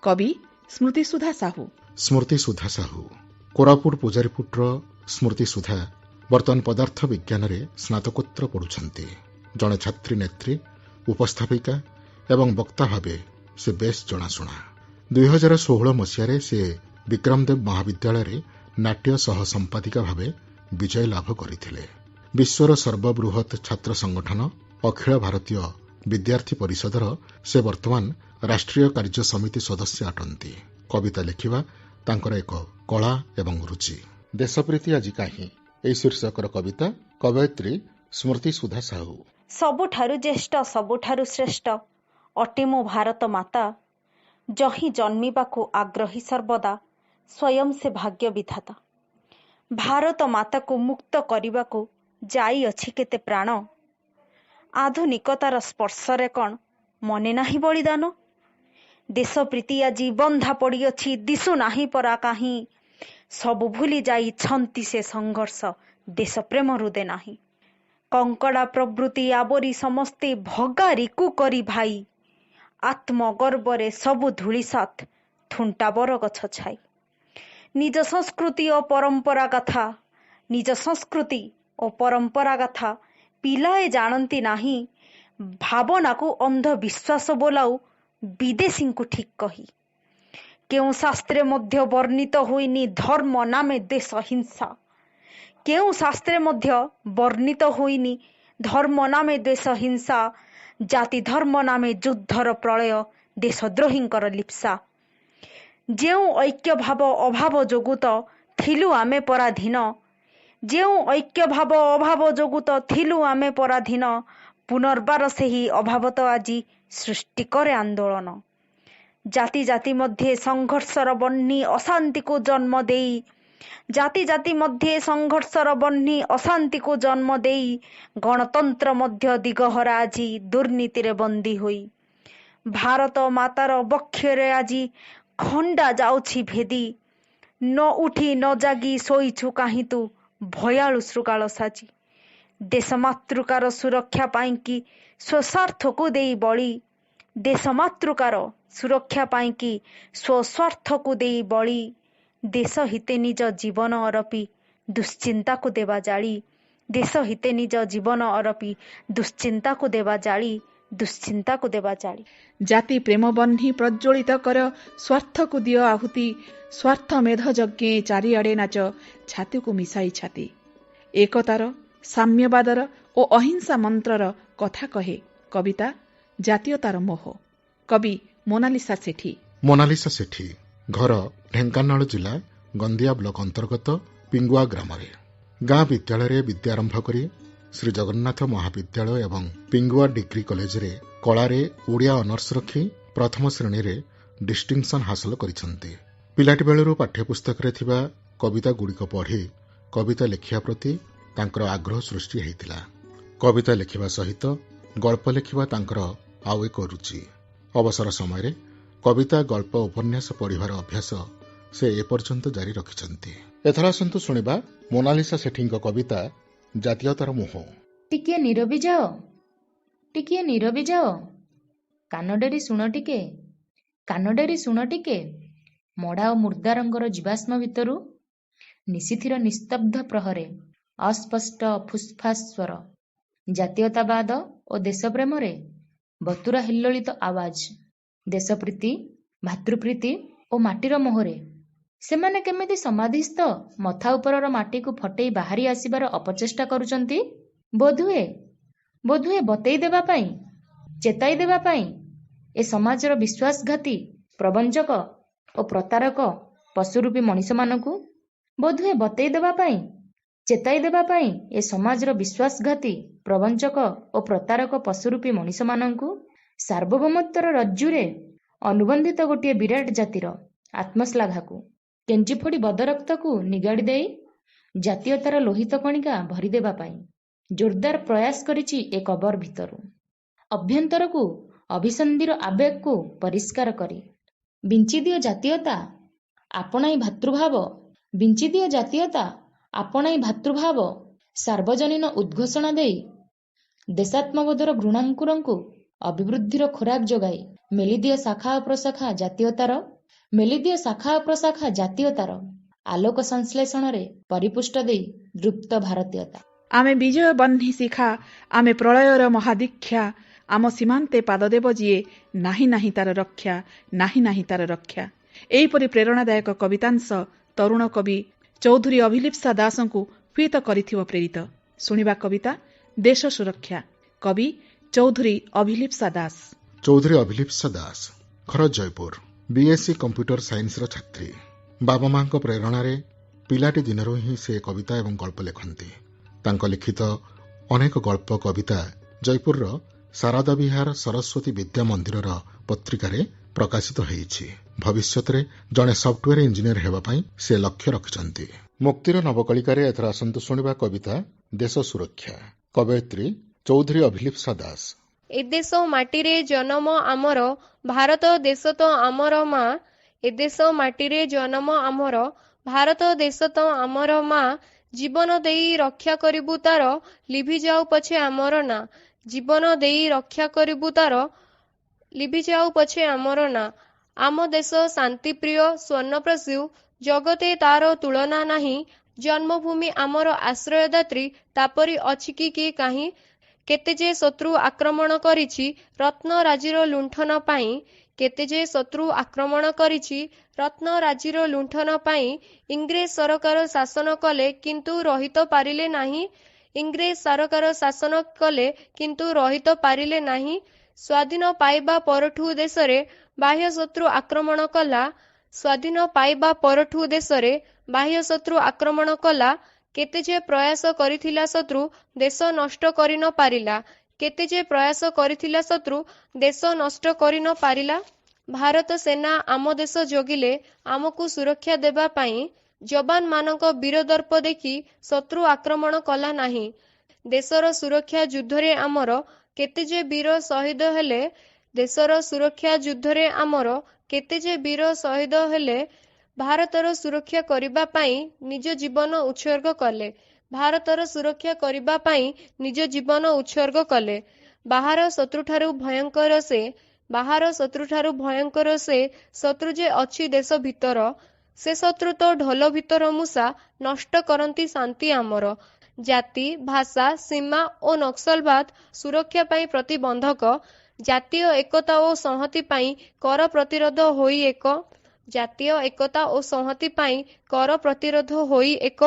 କବି ସ୍ମୃତିସୁଧା ସାହୁ। ସ୍ମୃତିସୁଧା ସାହୁ, କୋରାପୁଟ ପୂଜାରୀପୁଟର ସ୍ମୃତିସୁଧା ବର୍ତ୍ତମାନ ପଦାର୍ଥ ବିଜ୍ଞାନରେ ସ୍ନାତକୋତ୍ତର ପଢୁଛନ୍ତି। ଜଣେ ଛାତ୍ରୀ ନେତ୍ରୀ, ଉପସ୍ଥାପିକା ଏବଂ ବକ୍ତା ଭାବେ ସେ ବେଶ୍ ଜଣାଶୁଣା। 2016 ମସିହାରେ ସେ ବିକ୍ରମଦେବ ମହାବିଦ୍ୟାଳୟରେ ନାଟ୍ୟ ସହ ସମ୍ପାଦିକା ଭାବେ ବିଜୟ ଲାଭ କରିଥିଲେ। ବିଶ୍ୱର ସର୍ବବୃହତ୍ ଛାତ୍ର ସଂଗଠନ ଅଖିଳ ଭାରତୀୟ ବିଦ୍ୟାର୍ଥୀ ପରିଷଦର ସେ ବର୍ତ୍ତମାନ ରାଷ୍ଟ୍ରୀୟ କାର୍ଯ୍ୟ ସମିତି ସଦସ୍ୟ ଅଟନ୍ତି। କବିତା ଲେଖିବା ତାଙ୍କର ଏକ କଳା ଏବଂ ରୁଚି। ଦେଶପ୍ରୀତି ଆଜି କାହିଁ, ଏହି ଶୀର୍ଷକର କବିତା କବୟିତ୍ରୀ ସ୍ମୃତି ସୁଧା ସାହୁ। ସବୁଠାରୁ ଜ୍ୟେଷ୍ଠ, ସବୁଠାରୁ ଶ୍ରେଷ୍ଠ ଅଟେ ମୋ ଭାରତ ମାତା। ଯହିଁ ଜନ୍ମିବାକୁ ଆଗ୍ରହୀ ସର୍ବଦା ସ୍ୱୟଂ ସେ ଭାଗ୍ୟ ବିଧାତା। ଭାରତ ମାତାକୁ ମୁକ୍ତ କରିବାକୁ ଯାଇଅଛି କେତେ ପ୍ରାଣ। ଆଧୁନିକତାର ସ୍ପର୍ଶରେ କ'ଣ ମନେ ନାହିଁ ବଳିଦାନ? ଦେଶପ୍ରୀତି ଆଜି ବନ୍ଧା ପଡ଼ିଅଛି, ଦିଶୁ ନାହିଁ ପରା କାହିଁ। ସବୁ ଭୁଲି ଯାଇଛନ୍ତି ସେ ସଂଘର୍ଷ, ଦେଶପ୍ରେମ ହୃଦେ ନାହିଁ। କଙ୍କଡ଼ା ପ୍ରବୃତ୍ତି ଆବରି ସମସ୍ତେ ଭଗାରିକୁ କରି ଭାଇ। ଆତ୍ମଗର୍ବରେ ସବୁ ଧୂଳିସାତ୍ ଥୁଣ୍ଟା ବରଗଛ ଛାଇ। ନିଜ ସଂସ୍କୃତି ଓ ପରମ୍ପରା ଗାଥା, ନିଜ ସଂସ୍କୃତି ଓ ପରମ୍ପରା ଗାଥା ପିଲାଏ ଜାଣନ୍ତି ନାହିଁ। ଭାବନାକୁ ଅନ୍ଧବିଶ୍ୱାସ ବୋଲାଉ ବିଦେଶୀଙ୍କୁ ଠିକ୍ କହି। କେଉଁ ଶାସ୍ତ୍ରେ ମଧ୍ୟ ବର୍ଣ୍ଣିତ ହୋଇନି ଧର୍ମ ନାମେ ଦେଶ ହିଂସା। କେଉଁ ଶାସ୍ତ୍ରେ ମଧ୍ୟ ବର୍ଣ୍ଣିତ ହୋଇନି ଧର୍ମ ନାମେ ଦେଶ ହିଂସା। ଜାତି ଧର୍ମ ନାମେ ଯୁଦ୍ଧର ପ୍ରଳୟ ଦେଶଦ୍ରୋହୀଙ୍କର ଲିପ୍ସା। ଯେଉଁ ଐକ୍ୟ ଭାବ ଅଭାବ ଯୋଗୁଁ ତ ଥିଲୁ ଆମେ ପରାଧୀନ, ଯେଉଁ ଐକ୍ୟ ଭାବ ଅଭାବ ଯୋଗୁଁ ତ ଥିଲୁ ଆମେ ପରାଧୀନ, ପୁନର୍ବାର ସେହି ଅଭାବ ତ ଆଜି ସୃଷ୍ଟି କରେ ଆନ୍ଦୋଳନ। ଜାତି ଜାତି ମଧ୍ୟେ ସଂଘର୍ଷର ବହ୍ନି ଅଶାନ୍ତିକୁ ଜନ୍ମ ଦେଇ ଜାତି ଜାତି ମଧ୍ୟେ ସଂଘର୍ଷର ବହ୍ନି ଅଶାନ୍ତିକୁ ଜନ୍ମ ଦେଇ ଗଣତନ୍ତ୍ର ମଧ୍ୟ ଦିଗହରା ଆଜି ଦୁର୍ନୀତିରେ ବନ୍ଦୀ ହୋଇ। ଭାରତ ମାତାର ବକ୍ଷରେ ଆଜି ଖଣ୍ଡା ଯାଉଛି ଭେଦି, ନ ଉଠି ନ ଜାଗି ଶୋଇଛୁ କାହିଁ ତୁ ଭୟାଳୁ ଶୃଗାଳ ସାଜି। ଦେଶ ମାତୃକାର ସୁରକ୍ଷା ପାଇଁକି ସ୍ୱସ୍ୱାର୍ଥକୁ ଦେଇ ବଳି, ଦେଶ ମାତୃକାର ସୁରକ୍ଷା ପାଇଁକି ସ୍ୱସ୍ୱାର୍ଥକୁ ଦେଇ ବଳି, ଦେଶ ହିତେ ନିଜ ଜୀବନ ଅରପି ଦୁଶ୍ଚିନ୍ତାକୁ ଦେବା ଜାଳି, ଦେଶ ହିତେ ନିଜ ଜୀବନ ଅରପି ଦୁଶ୍ଚିନ୍ତାକୁ ଦେବା ଜାଳି, ଦୁଶ୍ଚିନ୍ତାକୁ ଦେବା ଜାଳି। ଜାତି ପ୍ରେମ ବହ୍ନି ପ୍ରଜ୍ୱଳିତ କର, ସ୍ୱାର୍ଥକୁ ଦିଅ ଆହୁତି, ସ୍ୱାର୍ଥ ମେଧ ଯଜ୍ଞେ ଚାରିଆଡ଼େ ନାଚ ଛାତିକୁ ମିଶାଇ ଛାତି। ଏକତାର, ସାମ୍ୟବାଦର ଓ ଅହିଂସା ମନ୍ତ୍ରର କଥା କହେ କବିତା ଜାତୀୟତାର ମୋହ। କବି ମୋନାଲିସା ସେଠୀ। ମୋନାଲିସା ସେଠୀ, ଘର ଢେଙ୍କାନାଳ ଜିଲ୍ଲା ଗନ୍ଦିଆ ବ୍ଲକ ଅନ୍ତର୍ଗତ ପିଙ୍ଗୁଆ ଗ୍ରାମରେ। ଗାଁ ବିଦ୍ୟାଳୟରେ ବିଦ୍ୟା ଆରମ୍ଭ କରି ଶ୍ରୀ ଜଗନ୍ନାଥ ମହାବିଦ୍ୟାଳୟ ଏବଂ ପିଙ୍ଗୁଆ ଡିଗ୍ରୀ କଲେଜରେ କଳାରେ ଓଡ଼ିଆ ଅନର୍ସ ରଖି ପ୍ରଥମ ଶ୍ରେଣୀରେ ଡିଷ୍ଟିଂସନ୍ ହାସଲ କରିଛନ୍ତି। ପିଲାଟି ବେଳରୁ ପାଠ୍ୟପୁସ୍ତକରେ ଥିବା କବିତାଗୁଡ଼ିକ ପଢ଼ି କବିତା ଲେଖିବା ପ୍ରତି ତାଙ୍କର ଆଗ୍ରହ ସୃଷ୍ଟି ହୋଇଥିଲା। କବିତା ଲେଖିବା ସହିତ ଗଳ୍ପ ଲେଖିବା ତାଙ୍କର ଆଉ ଏକ ରୁଚି। ଅବସର ସମୟରେ କବିତା, ଗଳ୍ପ, ଉପନ୍ୟାସ ପଢ଼ିବାର ଅଭ୍ୟାସ ସେ ଏପର୍ଯ୍ୟନ୍ତ ଜାରି ରଖିଛନ୍ତି। ଏଥର ଆସନ୍ତୁ ଶୁଣିବା ମୋନାଲିସା ସେଠୀଙ୍କ କବିତା ଜାତୀୟତାର ମୋହ। ଟିକିଏ ନିରବି ଯାଅ, ଟିକିଏ ନିରବି ଯାଅ, କାନ ଡେରି ଶୁଣ ଟିକେ, କାନ ଡେରି ଶୁଣ ଟିକେ। ମଡ଼ା ଓ ମୁର୍ଦ୍ଦାରଙ୍କର ଜୀବାଶ୍ମ ଭିତରୁ ନିଶିଥିର ନିସ୍ତବ୍ଧ ପ୍ରହରେ ଅସ୍ପଷ୍ଟ ଫୁସ୍ଫାସ୍ ସ୍ୱର, ଜାତୀୟତାବାଦ ଓ ଦେଶପ୍ରେମରେ ବତୁରା ହିଲ୍ଲୋଳିତ ଆୱାଜ, ଦେଶପ୍ରୀତି, ଭାତୃପ୍ରୀତି ଓ ମାଟିର ମୋହରେ ସେମାନେ କେମିତି ସମାଧିସ୍ଥ ମଥା ଉପରର ମାଟିକୁ ଫଟେଇ ବାହାରି ଆସିବାର ଅପଚେଷ୍ଟା କରୁଛନ୍ତି। ବୋଧହୁଏ, ବୋଧହୁଏ ବତେଇ ଦେବା ପାଇଁ, ଚେତାଇ ଦେବା ପାଇଁ ଏ ସମାଜର ବିଶ୍ୱାସଘାତୀ, ପ୍ରବଞ୍ଚକ ଓ ପ୍ରତାରକ ପଶୁରୂପୀ ମଣିଷମାନଙ୍କୁ। ବୋଧହୁଏ ବତେଇ ଦେବା ପାଇଁ, ଚେତାଇ ଦେବା ପାଇଁ ଏ ସମାଜର ବିଶ୍ୱାସଘାତୀ, ପ୍ରବଞ୍ଚକ ଓ ପ୍ରତାରକ ପଶୁରୂପୀ ମଣିଷମାନଙ୍କୁ ସାର୍ବଭୌମତ୍ୱର ରଜ୍ଜୁରେ ଅନୁବନ୍ଧିତ ଗୋଟିଏ ବିରାଟ ଜାତିର ଆତ୍ମଶ୍ଳାଘାକୁ କେଞ୍ଜି ଫୋଡ଼ି ବଦରକ୍ତକୁ ନିଗାଡ଼ି ଦେଇ ଜାତୀୟତାର ଲୋହିତ କଣିକା ଭରିଦେବା ପାଇଁ ଜୋରଦାର ପ୍ରୟାସ କରିଛି ଏ କବର ଭିତରୁ ଅଭ୍ୟନ୍ତରକୁ ଅଭିସନ୍ଧିର ଆବେଗକୁ ପରିଷ୍କାର କରି। ବିଞ୍ଚିଦିଅ ଜାତୀୟତା, ଆପଣାଇ ଭାତୃଭାବ, ବିଞ୍ଚିଦିଅ ଜାତୀୟତା, ଆପଣାଇ ଭାତୃଭାବ, ସାର୍ବଜନୀନ ଉଦ୍ଘୋଷଣା ଦେଇ ଦେଶାତ୍ମବୋଧର ଘୃଣାଙ୍କୁରଙ୍କୁ ଅଭିବୃଦ୍ଧିର ଖୋରାକ ଯୋଗାଇ ମେଲିଦିଅ ଶାଖା ଓ ପ୍ରଶାଖା ଜାତୀୟତାର, ମେଲିଦିଅ ଶାଖା ଓ ପ୍ରଶାଖା ଜାତୀୟତାର ଆଲୋକ ସଂଶ୍ଳେଷଣରେ ପରିପୁଷ୍ଟ ଦେଇ ଦୃପ୍ତ ଭାରତୀୟତା। ଆମେ ବିଜୟ ବହ୍ନି ଶିଖା, ଆମେ ପ୍ରଳୟର ମହାଦୀକ୍ଷା, ଆମ ସୀମାନ୍ତେ ପାଦଦେବ ଯିଏ, ନାହିଁ ନାହିଁ ତାର ରକ୍ଷା, ନାହିଁ ନାହିଁ ତାର ରକ୍ଷା। ଏହିପରି ପ୍ରେରଣାଦାୟକ କବିତାଂଶ ତରୁଣ କବି ଚୌଧୁରୀ ଅଭିଲିପ୍ସା ଦାସଙ୍କୁ ହୁଏତ କରିଥିବ ପ୍ରେରିତ। ଶୁଣିବା କବିତା ଦେଶ ସୁରକ୍ଷା, କବି ଚୌଧୁରୀ ଅଭିଲିପ୍ସା ଦାସ। ଚୌଧୁରୀ ଅଭିଲିପ୍ସା ଦାସ, ଘର ଜୟପୁର, ବିଏସ୍ସି କମ୍ପ୍ୟୁଟର ସାଇନ୍ସର ଛାତ୍ରୀ। ବାବା ମାଙ୍କ ପ୍ରେରଣାରେ ପିଲାଟି ଦିନରୁ ହିଁ ସେ କବିତା ଏବଂ ଗଳ୍ପ ଲେଖନ୍ତି। ତାଙ୍କ ଲିଖିତ ଅନେକ ଗଳ୍ପ, କବିତା ଜୟପୁରର ଶାରଦା ବିହାର ସରସ୍ୱତୀ ବିଦ୍ୟା ମନ୍ଦିରର ପତ୍ରିକାରେ ପ୍ରକାଶିତ ହୋଇଛି। ଭବିଷ୍ୟତରେ ଜଣେ ସଫ୍ଟୱେର ଇଞ୍ଜିନିୟର ହେବା ପାଇଁ ସେ ଲକ୍ଷ୍ୟ ରଖିଛନ୍ତି। ମୁକ୍ତିର ନବକଳିକାରେ ଏଥର ଆସନ୍ତୁ ଶୁଣିବା କବିତା ଦେଶ ସୁରକ୍ଷା, କବୟିତ୍ରୀ ଚୌଧୁରୀ ଅଭିଲିପ୍ସା ଦାସ। ଏଦେଶ ମାଟିରେ ଜନମ ଆମର, ଭାରତ ଦେଶ ତ ଆମର ମା। ଏଦେଶ ମାଟିରେ ଜନମ ଆମର, ଭାରତ ଦେଶ ତ ଆମର ମା। ଜୀବନ ଦେଇ ରକ୍ଷା କରିବୁ ତାର, ଲିଭିଯାଉ ପଛେ ଆମର ନାଁ। ଜୀବନ ଦେଇ ରକ୍ଷା କରିବୁ ତାର, ଲିଭିଯାଉ ପଛେ ଆମର ନାଁ। ଆମ ଦେଶ ଶାନ୍ତିପ୍ରିୟ ସ୍ୱର୍ଣ୍ଣପ୍ରସୂ, ଜଗତେ ତାର ତୁଳନା ନାହିଁ। ଜନ୍ମଭୂମି ଆମର ଆଶ୍ରୟଦାତ୍ରୀ, ତାପରି ଅଛି କି କିଏ କାହିଁ। କେତେ ଯେ ଶତ୍ରୁ ଆକ୍ରମଣ କରିଛି ରତ୍ନରାଜିର ଲୁଣ୍ଠନ ପାଇଁ, କେତେ ଯେ ଶତ୍ରୁ ଆକ୍ରମଣ କରିଛି ରତ୍ନରାଜିର ଲୁଣ୍ଠନ ପାଇଁ। ଇଂରେଜ ସରକାର ଶାସନ କଲେ କିନ୍ତୁ ରହିତ ପାରିଲେ ନାହିଁ, ଇଂରେଜ ସରକାର ଶାସନ କଲେ କିନ୍ତୁ ରହିତ ପାରିଲେ ନାହିଁ। ସ୍ୱାଧୀନ ପାଇବା ପରଠୁ ଦେଶରେ ବାହ୍ୟ ଶତ୍ରୁ ଆକ୍ରମଣ କଲା, ସ୍ୱାଧୀନ ପାଇବା ପରଠୁ ଦେଶରେ ବାହ୍ୟ ଶତ୍ରୁ ଆକ୍ରମଣ କଲା। କେତେ ଯେ ପ୍ରୟାସ କରିଥିଲା ଶତ୍ରୁ, ଦେଶ ନଷ୍ଟ କରି ନ ପାରିଲା, କେତେ ଯେ ପ୍ରୟାସ କରିଥିଲା ଶତ୍ରୁ, ଦେଶ ନଷ୍ଟ କରି ନ ପାରିଲା। ଭାରତ ସେନା ଆମ ଦେଶ ଜଗିଲେ ଆମକୁ ସୁରକ୍ଷା ଦେବା ପାଇଁ, ଯବାନମାନଙ୍କ ବୀରଦର୍ପ ଦେଖି ଶତ୍ରୁ ଆକ୍ରମଣ କଲା ନାହିଁ। ଦେଶର ସୁରକ୍ଷା ଯୁଦ୍ଧରେ ଆମର କେତେ ଯେ ବୀର ସହିଦ ହେଲେ, ଦେଶର ସୁରକ୍ଷା ଯୁଦ୍ଧରେ ଆମର କେତେ ଯେ ବୀର ସହିଦ ହେଲେ, ଭାରତର ସୁରକ୍ଷା କରିବା ପାଇଁ ନିଜ ଜୀବନ ଉତ୍ସର୍ଗ କଲେ, ଭାରତର ସୁରକ୍ଷା କରିବା ପାଇଁ ନିଜ ଜୀବନ ଉତ୍ସର୍ଗ କଲେ। ବାହାର ଶତ୍ରୁଠାରୁ ଭୟଙ୍କର ସେ, ବାହାର ଶତ୍ରୁଠାରୁ ଭୟଙ୍କର ସେ ଶତ୍ରୁ ଯେ ଅଛି ଦେଶ ଭିତର। ସେ ଶତ୍ରୁ ତ ଢୋଲ ଭିତର ମୂଷା, ନଷ୍ଟ କରନ୍ତି ଶାନ୍ତି ଆମର। ଜାତି, ଭାଷା, ସୀମା ଓ ନକ୍ସଲବାଦ ସୁରକ୍ଷା ପାଇଁ ପ୍ରତିବନ୍ଧକ, ଜାତୀୟ ଏକତା ଓ ସଂହତି ପାଇଁ କର ପ୍ରତିରୋଧ ହୋଇ ଏକ, ଜାତୀୟ ଏକତା ଓ ସଂହତି ପାଇଁ କର ପ୍ରତିରୋଧ ହୋଇ ଏକ।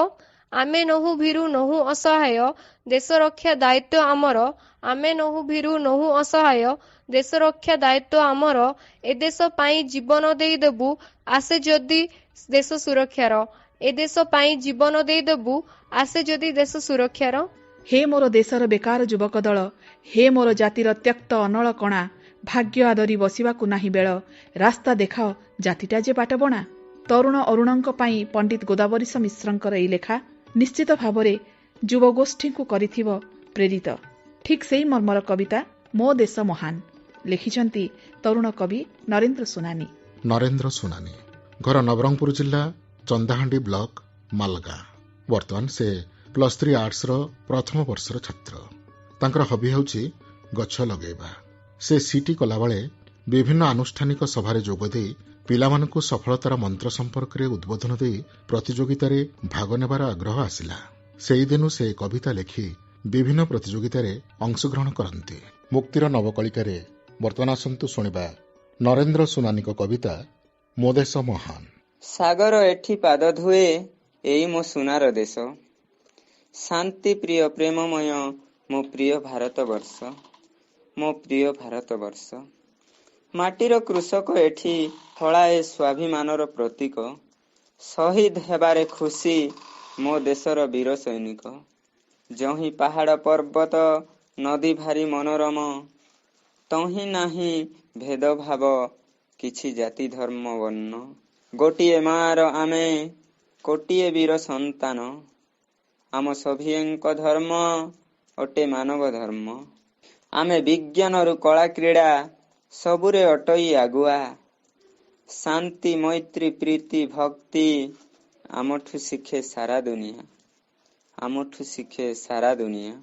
ଆମେ ନୋହୁଁ ଭୀରୁ ନୋହୁଁ ଅସହାୟ, ଦେଶ ରକ୍ଷା ଦାୟିତ୍ୱ ଆମର, ଆମେ ନୋହୁଁ ଭୀରୁ ନୋହୁଁ ଅସହାୟ, ଦେଶ ରକ୍ଷା ଦାୟିତ୍ୱ ଆମର। ଏ ଦେଶ ପାଇଁ ଜୀବନ ଦେଇଦେବୁ, ଆସେ ଯଦି ଦେଶ ସୁରକ୍ଷାର, ଏ ଦେଶ ପାଇଁ ଜୀବନ ଦେଇଦେବୁ, ଆସେ ଯଦି ଦେଶ ସୁରକ୍ଷାର। ହେ ମୋର ଦେଶର ବେକାର ଯୁବକ ଦଳ, ହେ ମୋର ଜାତିର ତ୍ୟକ୍ତ ଅନଳ କଣା, ଭାଗ୍ୟ ଆଦରି ବସିବାକୁ ନାହିଁ ବେଳ, ରାସ୍ତା ଦେଖାଅ ଜାତିଟା ଯେ ବାଟବଣା। ତରୁଣ ଅରୁଣଙ୍କ ପାଇଁ ପଣ୍ଡିତ ଗୋଦାବରୀଶ ମିଶ୍ରଙ୍କର ଏହି ଲେଖା ନିଶ୍ଚିତ ଭାବରେ ଯୁବଗୋଷ୍ଠୀଙ୍କୁ କରିଥିବ ପ୍ରେରିତ। ଠିକ୍ ସେଇ ମର୍ମର କବିତା ମୋ ଦେଶ ମହାନ ଲେଖିଛନ୍ତି ତରୁଣ କବି ନରେନ୍ଦ୍ର ସୁନାନୀ। ନରେନ୍ଦ୍ର ସୁନାନୀ, ଘର ନବରଙ୍ଗପୁର ଜିଲ୍ଲା ଚନ୍ଦାହାଣ୍ଡି ବ୍ଲକ ମାଲଗାଁ। ବର୍ତ୍ତମାନ ସେ +3 ଆର୍ଟ୍ସର ପ୍ରଥମ ବର୍ଷର ଛାତ୍ର। ତାଙ୍କର ହବି ହେଉଛି ଗଛ ଲଗାଇବା। ସେ ସିଟି କଲାବେଳେ ବିଭିନ୍ନ ଆନୁଷ୍ଠାନିକ ସଭାରେ ଯୋଗଦେଇ ପିଲାମାନଙ୍କୁ ସଫଳତାର ମନ୍ତ୍ର ସମ୍ପର୍କରେ ଉଦ୍ବୋଧନ ଦେଇ ପ୍ରତିଯୋଗିତାରେ ଭାଗ ନେବାର ଆଗ୍ରହ ଆସିଲା। ସେହିଦିନୁ ସେ କବିତା ଲେଖି ବିଭିନ୍ନ ପ୍ରତିଯୋଗିତାରେ ଅଂଶଗ୍ରହଣ କରନ୍ତି। ମୁକ୍ତିର ନବକଳିକାରେ ବର୍ତ୍ତମାନ ଆସନ୍ତୁ ଶୁଣିବା ନରେନ୍ଦ୍ର ସୁନାନୀଙ୍କ କବିତା ମୋ ଦେଶ ମହାନ। ସାଗର ଏଠି ପାଦ ଧୁଏ, ଏଇ ମୋ ସୁନାର ଦେଶ, ଶାନ୍ତି ପ୍ରିୟ ପ୍ରେମମୟ ମୋ ପ୍ରିୟ ଭାରତବର୍ଷ, ମୋ ପ୍ରିୟ ଭାରତବର୍ଷ। ମାଟିର କୃଷକ ଏଠି ଫଳାଏ ସ୍ୱାଭିମାନର ପ୍ରତୀକ, ଶହୀଦ ହେବାରେ ଖୁସି ମୋ ଦେଶର ବୀର ସୈନିକ। ଯହିଁ ପାହାଡ଼ ପର୍ବତ ନଦୀ ଭାରି ମନୋରମ, ତହିଁ ନାହିଁ ଭେଦଭାବ କିଛି ଜାତି ଧର୍ମ ବର୍ଣ୍ଣ। ଗୋଟିଏ ମାର ଆମେ କୋଟିଏ ବୀର ସନ୍ତାନ, ଆମ ସଭିଏଙ୍କ ଧର୍ମ ଅଟେ ମାନବ ଧର୍ମ। ଆମେ ବିଜ୍ଞାନରୁ କଳା କ୍ରୀଡ଼ା ସବୁରେ ଅଟଇ ଆଗୁଆ, ଶାନ୍ତି ମୈତ୍ରୀ ପ୍ରୀତି ଭକ୍ତି ଆମଠୁ ଶିଖେ ସାରା ଦୁନିଆ, ଆମଠୁ ଶିଖେ ସାରା ଦୁନିଆ।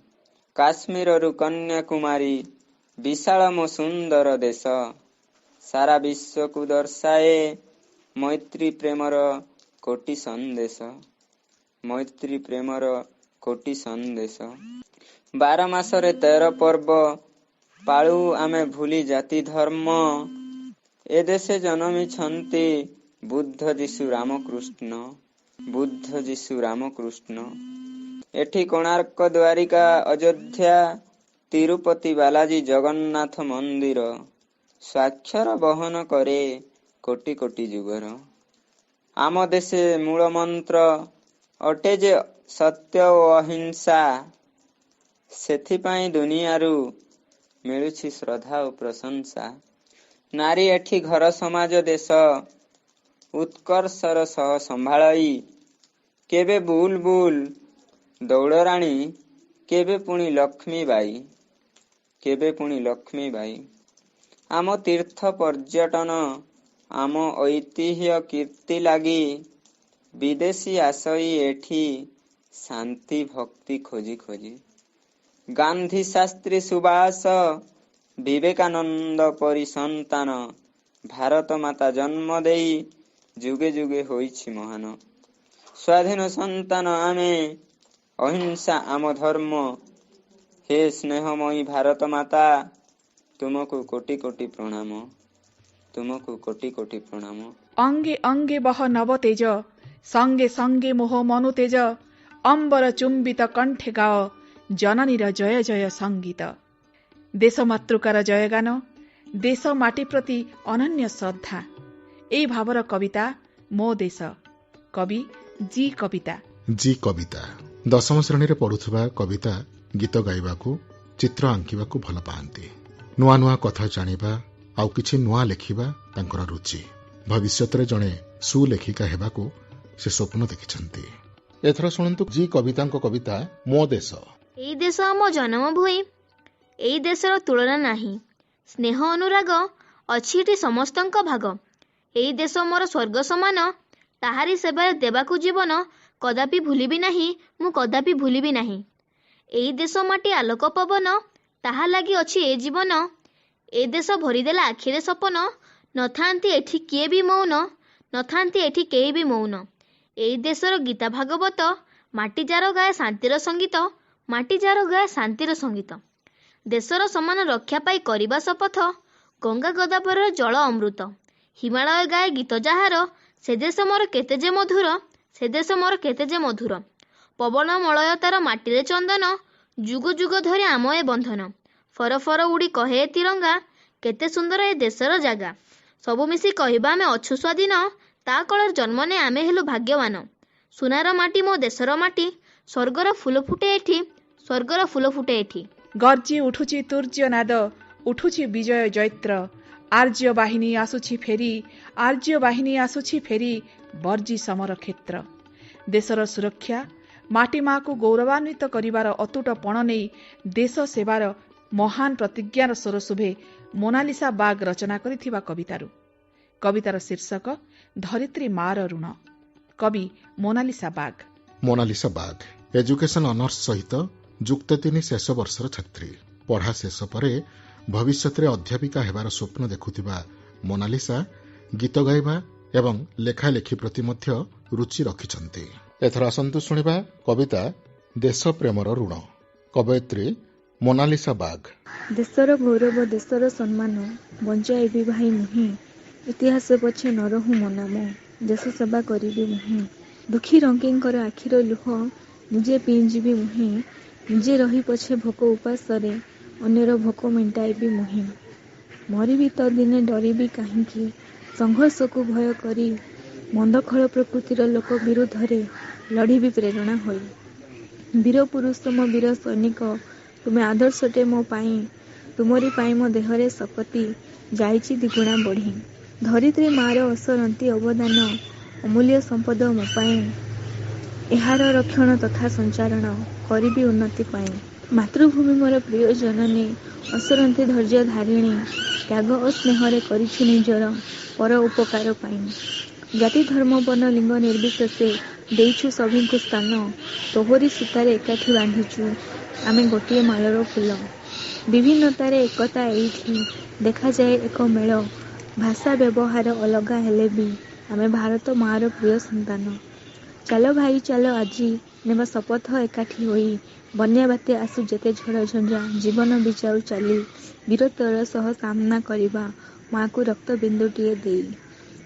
କାଶ୍ମୀରରୁ କନ୍ୟାକୁମାରୀ ବିଶାଳ ମୋ ସୁନ୍ଦର ଦେଶ, ସାରା ବିଶ୍ୱକୁ ଦର୍ଶାଏ ମୈତ୍ରୀ ପ୍ରେମର କୋଟି ସନ୍ଦେଶ, ମୈତ୍ରୀ ପ୍ରେମର କୋଟି ସନ୍ଦେଶ। 12 ମାସରେ 13 ପର୍ବ ପାଳୁ ଆମେ ଭୁଲି ଜାତି ଧର୍ମ, ଏ ଦେଶେ ଜନମିଛନ୍ତି ବୁଦ୍ଧ ଯୀଶୁ ରାମକୃଷ୍ଣ, ବୁଦ୍ଧ ଯୀଶୁ ରାମକୃଷ୍ଣ। ଏଠି କୋଣାର୍କ ଦ୍ୱାରିକା ଅଯୋଧ୍ୟା ତିରୁପତି ବାଲାଜୀ ଜଗନ୍ନାଥ ମନ୍ଦିର, ସ୍ୱାକ୍ଷର ବହନ କରେ କୋଟି କୋଟି ଯୁଗର। ଆମ ଦେଶେ ମୂଳ ମନ୍ତ୍ର ଅଟେ ଯେ ସତ୍ୟ ଓ ଅହିଂସା, ସେଥିପାଇଁ ଦୁନିଆରୁ ମିଳୁଛି ଶ୍ରଦ୍ଧା ଓ ପ୍ରଶଂସା। ନାରୀ ଏଠି ଘର ସମାଜ ଦେଶ ଉତ୍କର୍ଷର ସହ ସମ୍ଭାଳଇ, କେବେ ବୁଲ ବୁଲ ଦୌଡ଼ରାଣୀ କେବେ ପୁଣି ଲକ୍ଷ୍ମୀବାଇ, କେବେ ପୁଣି ଲକ୍ଷ୍ମୀବାଇ। ଆମ ତୀର୍ଥ ପର୍ଯ୍ୟଟନ ଆମ ଐତିହ୍ୟ କୀର୍ତ୍ତି ଲାଗି, ବିଦେଶୀ ଆସଇ ଏଠି ଶାନ୍ତି ଭକ୍ତି ଖୋଜି ଖୋଜି। ଗାନ୍ଧୀ ଶାସ୍ତ୍ରୀ ସୁବାସ ବିବେକାନନ୍ଦ ପରି ସନ୍ତାନ, ଭାରତ ମାତା ଜନ୍ମ ଦେଇ ଯୁଗେ ଯୁଗେ ହୋଇଛି ମହାନ। ସ୍ୱାଧୀନ ସନ୍ତାନ ଆମେ, ଅହିଂସା ଆମ ଧର୍ମ, ହେ ସ୍ନେହମୟୀ ଭାରତ ମାତା ତୁମକୁ କୋଟି କୋଟି ପ୍ରଣାମ, ତୁମକୁ କୋଟି କୋଟି ପ୍ରଣାମ। ଅଙ୍ଗେ ଅଙ୍ଗେ ବହ ନବ ତେଜ, ସଙ୍ଗେ ସଙ୍ଗେ ମୋହ ମନୁ ତେଜ, ଅମ୍ବର ଚୁମ୍ବିତ କଣ୍ଠେ ଗାଅ ଜନନୀର ଜୟ ଜୟ ସଙ୍ଗୀତ। ଦେଶ ମାତୃକାର ଜୟଗାନ, ଦେଶ ମାଟି ପ୍ରତି ଅନନ୍ୟ ଶ୍ରଦ୍ଧା, ଏହି ଭାବର କବିତା ମୋ ଦେଶ। କବି ଜି କବିତା। ଜି କବିତା ଦଶମ ଶ୍ରେଣୀରେ ପଢୁଥିବା କବିତା ଗୀତ ଗାଇବାକୁ, ଚିତ୍ର ଆଙ୍କିବାକୁ ଭଲ ପାଆନ୍ତି। ନୂଆ ନୂଆ କଥା ଜାଣିବା ଆଉ କିଛି ନୂଆ ଲେଖିବା ତାଙ୍କର ରୁଚି। ଭବିଷ୍ୟତରେ ଜଣେ ସୁଲେଖିକା ହେବାକୁ ସେ ସ୍ୱପ୍ନ ଦେଖିଛନ୍ତି। ଏଥର ଶୁଣନ୍ତୁ ଜି କବିତାଙ୍କ କବିତା ମୋ ଦେଶ। ଏଇ ଦେଶ ଆମ ଜନ୍ମଭୂଇଁ, ଏଇ ଦେଶର ତୁଳନା ନାହିଁ। ସ୍ନେହ ଅନୁରାଗ ଅଛି ଏଠି ସମସ୍ତଙ୍କ ଭାଗ। ଏଇ ଦେଶ ମୋର ସ୍ୱର୍ଗ ସମାନ, ତାହାରି ସେବାରେ ଦେବାକୁ ଜୀବନ କଦାପି ଭୁଲିବି ନାହିଁ, ମୁଁ କଦାପି ଭୁଲିବି ନାହିଁ। ଏଇ ଦେଶ ମାଟି ଆଲୋକ ପବନ, ତାହା ଲାଗି ଅଛି ଏ ଜୀବନ। ଏ ଦେଶ ଭରିଦେଲା ଆଖିରେ ସପନ, ନଥାନ୍ତି ଏଠି କିଏ ବି ମୌନ, ନଥାନ୍ତି ଏଠି କେହି ବି ମୌନ। ଏଇ ଦେଶର ଗୀତା ଭାଗବତ, ମାଟି ଯାର ଗାଏ ଶାନ୍ତିର ସଙ୍ଗୀତ, ମାଟି ଯାର ଗାଏ ଶାନ୍ତିର ସଙ୍ଗୀତ। ଦେଶର ସମାନ ରକ୍ଷା ପାଇ କରିବା ଶପଥ, ଗଙ୍ଗା ଗୋଦାବରୀର ଜଳ ଅମୃତ। ହିମାଳୟ ଗାଏ ଗୀତ ଯାହାର, ସେ ଦେଶ ମୋର କେତେ ଯେ ମଧୁର, ସେ ଦେଶ ମୋର କେତେ ଯେ ମଧୁର। ପବନ ମଳୟ ତାର ମାଟିରେ ଚନ୍ଦନ, ଯୁଗ ଯୁଗ ଧରି ଆମ ଏ ବନ୍ଧନ। ଫର ଫର ଉଡ଼ି କହେ ଏ ତିରଙ୍ଗା, କେତେ ସୁନ୍ଦର ଏ ଦେଶର ଜାଗା। ସବୁ ମିଶି କହିବା ଆମେ ଅଛୁ ସ୍ୱାଧୀନ, ତା କୋଳରେ ଜନ୍ମ ନେଇ ଆମେ ହେଲୁ ଭାଗ୍ୟବାନ। ସୁନାର ମାଟି ମୋ ଦେଶର ମାଟି, ସ୍ୱର୍ଗର ଫୁଲ ଫୁଟେ ଏଠି, ସ୍ୱର୍ଗର ଫୁଲ ଫୁଟେ ଏଠି। ଗର୍ଜି ଉଠୁଛି ତୂର୍ଯ୍ୟ ନାଦ, ଉଠୁଛି ବିଜୟ ଜୈତ୍ର। ଆର୍ଯ୍ୟ ବାହିନୀ ଆସୁଛି ଫେରି, ଆର୍ଯ୍ୟ ବାହିନୀ ଆସୁଛି ଫେରି, ବର୍ଜି ସମର କ୍ଷେତ୍ର। ଦେଶର ସୁରକ୍ଷା, ମାଟି ମାକୁ ଗୌରବାନ୍ୱିତ କରିବାର ଅତୁଟ ପଣ ନେଇ ଦେଶ ସେବାର ମହାନ ପ୍ରତିଜ୍ଞାର ସ୍ୱର ଶୁଭେ ମୋନାଲିସା ବାଗ ରଚନା କରିଥିବା କବିତାରୁ। କବିତାର ଶୀର୍ଷକ ଧରିତ୍ରୀ ମାର ଋଣ। କବି ମୋନାଲିସା ବାଗ। ମୋନାଲିସା ବାଗ ଏଜୁକେସନ ଅନର୍ସ ସହିତ ଯୁକ୍ତ 3 ଶେଷ ବର୍ଷର ଛାତ୍ରୀ। ପଢ଼ା ଶେଷ ପରେ ଭବିଷ୍ୟତରେ ଅଧ୍ୟାପିକା ହେବାର ସ୍ୱପ୍ନ ଦେଖୁଥିବା ମୋନାଲିସା ଗୀତ ଗାଇବା ଏବଂ ଲେଖାଲେଖି ପ୍ରତି ମଧ୍ୟ ରୁଚି ରଖିଛନ୍ତି। ଏଥର ଆସନ୍ତୁ ଶୁଣିବା କବିତା ଦେଶପ୍ରେମର ଋଣ, କବୟିତ୍ରୀ ମୋନାଲିସା ବାଗ। ଦେଶର ଗୌରବ ଦେଶର ସମ୍ମାନ ବଞ୍ଚାଇବି ଭାଇ ମୁହିଁ, ଇତିହାସ ପଛେ ନ ରହୁ ମୋ ନାମ, ଦେଶ ସେବା କରିବି ମୁହିଁ। ଦୁଃଖୀ ରଙ୍କିଙ୍କର ଆଖିର ଲୁହ ନିଜେ ପିଇଯିବି ମୁହିଁ, ନିଜେ ରହି ପଛେ ଭୋକ ଉପାସରେ ଅନ୍ୟର ଭୋକ ମେଣ୍ଟାଇବି ମୁହିଁ। ମରିବି ତ ଦିନେ ଡରିବି କାହିଁକି, ସଂଘର୍ଷକୁ ଭୟ କରି ମନ୍ଦଖଳ ପ୍ରକୃତିର ଲୋକ ବିରୁଦ୍ଧରେ ଲଢ଼ିବି ପ୍ରେରଣା ହୋଇ। ବୀର ପୁରୁଷ ମୋ ବୀର ସୈନିକ, ତୁମେ ଆଦର୍ଶଟେ ମୋ ପାଇଁ, ତୁମରି ପାଇଁ ମୋ ଦେହରେ ଶକତି ଯାଇଛି ଦ୍ୱିଗୁଣା ବଢ଼ି। ଧରିତ୍ରୀ ମାର ଅସରନ୍ତି ଅବଦାନ ଅମୂଲ୍ୟ ସମ୍ପଦ ମୋ ପାଇଁ, ଏହାର ରକ୍ଷଣ ତଥା ସଞ୍ଚାରଣ କରିବି ଉନ୍ନତି ପାଇଁ। ମାତୃଭୂମି ମୋର ପ୍ରିୟ ଜନନୀ, ଅସରନ୍ତି ଧୈର୍ଯ୍ୟ ଧାରିଣୀ, ତ୍ୟାଗ ଓ ସ୍ନେହରେ କରିଛୁ ନିଜର ପର ଉପକାର ପାଇଁ। ଜାତି ଧର୍ମ ବର୍ଣ୍ଣ ଲିଙ୍ଗ ନିର୍ବିଶେଷେ ଦେଇଛୁ ସଭିଙ୍କୁ ସ୍ଥାନ, ତୋହରି ସୂତାରେ ଏକାଠି ବାନ୍ଧିଛୁ ଆମେ ଗୋଟିଏ ମାଳର ଫୁଲ। ବିଭିନ୍ନତାରେ ଏକତା ଏଇଠି ଦେଖାଯାଏ ଏକ ମେଳ, ଭାଷା ବ୍ୟବହାର ଅଲଗା ହେଲେ ବି ଆମେ ଭାରତ ମାଆର ପ୍ରିୟ ସନ୍ତାନ। ଚାଲ ଭାଇ ଚାଲ ଆଜି ନେବା ଶପଥ ଏକାଠି ହୋଇ, ବନ୍ୟା ବାତ୍ୟା ଆସୁ ଯେତେ ଝଡ଼ ଝଞ୍ଜା ଜୀବନ ବି ଯାଉ ଚାଲି, ବୀରତ୍ୱର ସହ ସାମ୍ନା କରିବା ମାଆକୁ ରକ୍ତ ବିନ୍ଦୁଟିଏ ଦେଇ।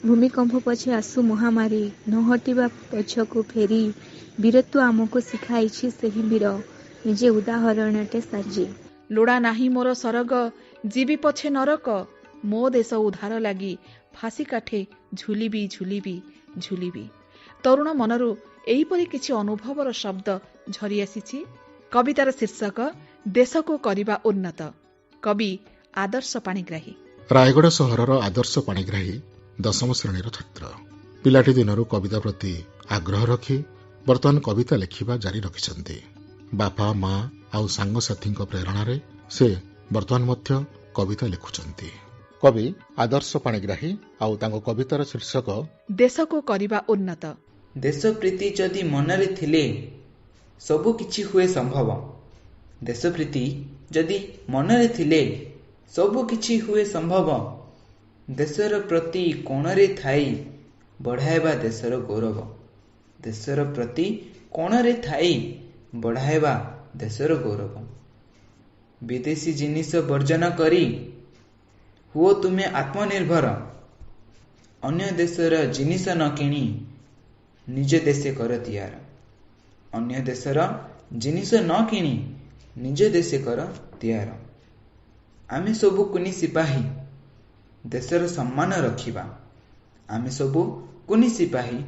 ଭୂମିକମ୍ପ ପଛେ ଆସୁ ମହାମାରୀ ନ ହଟିବା ପଛକୁ ଫେରି, ବୀରତ୍ୱ ଆମକୁ ଶିଖାଇଛି ସେହି ବୀର ନିଜେ ଉଦାହରଣଟେ ସାଜି। ଲୋଡ଼ା ନାହିଁ ମୋର ସରଗ, ଯିବି ପଛେ ନରକ, ମୋ ଦେଶ ଉଦ୍ଧାର ଲାଗି ଫାଶୀ କାଠେ ଝୁଲିବି ଝୁଲିବି ଝୁଲିବି। ତରୁଣ ମନରୁ ଏହିପରି କିଛି ଅନୁଭବର ଶବ୍ଦ ଝରି ଆସିଛି। କବିତାର ଶୀର୍ଷକ ଦେଶକୁ କରିବା ଉନ୍ନତ। କବି ଆଦର୍ଶ ପାଣିଗ୍ରାହୀ। ରାୟଗଡ଼ା ସହରର ଆଦର୍ଶ ପାଣିଗ୍ରାହୀ ଦଶମ ଶ୍ରେଣୀର ଛାତ୍ର। ପିଲାଟି ଦିନରୁ କବିତା ପ୍ରତି ଆଗ୍ରହ ରଖି ବର୍ତ୍ତମାନ କବିତା ଲେଖିବା ଜାରି ରଖିଛନ୍ତି। ବାପା ମା ଆଉ ସାଙ୍ଗସାଥୀଙ୍କ ପ୍ରେରଣାରେ ସେ ବର୍ତ୍ତମାନ ମଧ୍ୟ କବିତା ଲେଖୁଛନ୍ତି। କବି ଆଦର୍ଶ ପାଣିଗ୍ରାହୀ ଆଉ ତାଙ୍କ କବିତାର ଶୀର୍ଷକ ଦେଶକୁ କରିବା ଉନ୍ନତ। ଦେଶପ୍ରୀତି ଯଦି ମନରେ ଥିଲେ ସବୁ କିଛି ହୁଏ ସମ୍ଭବ। ଦେଶପ୍ରୀତି ଯଦି ମନରେ ଥିଲେ ସବୁ କିଛି ହୁଏ ସମ୍ଭବ। ଦେଶର ପ୍ରତି କୋଣରେ ଥାଇ ବଢ଼ାଇବା ଦେଶର ଗୌରବ। ଦେଶର ପ୍ରତି କୋଣରେ ଥାଇ ବଢ଼ାଇବା ଦେଶର ଗୌରବ। ବିଦେଶୀ ଜିନିଷ ବର୍ଜନ କରି ହୁଅ ତୁମେ ଆତ୍ମନିର୍ଭର। ଅନ୍ୟ ଦେଶର ଜିନିଷ ନ କିଣି ନିଜ ଦେଶେ କର ତିଆର। ଅନ୍ୟ ଦେଶର ଜିନିଷ ନ କିଣି ନିଜ ଦେଶେ କର ତିଆର। ଆମେ ସବୁ କୁନି ସିପାହୀ ଦେଶର ସମ୍ମାନ ରଖିବା। ଆମେ ସବୁ କୁନି ସିପାହୀ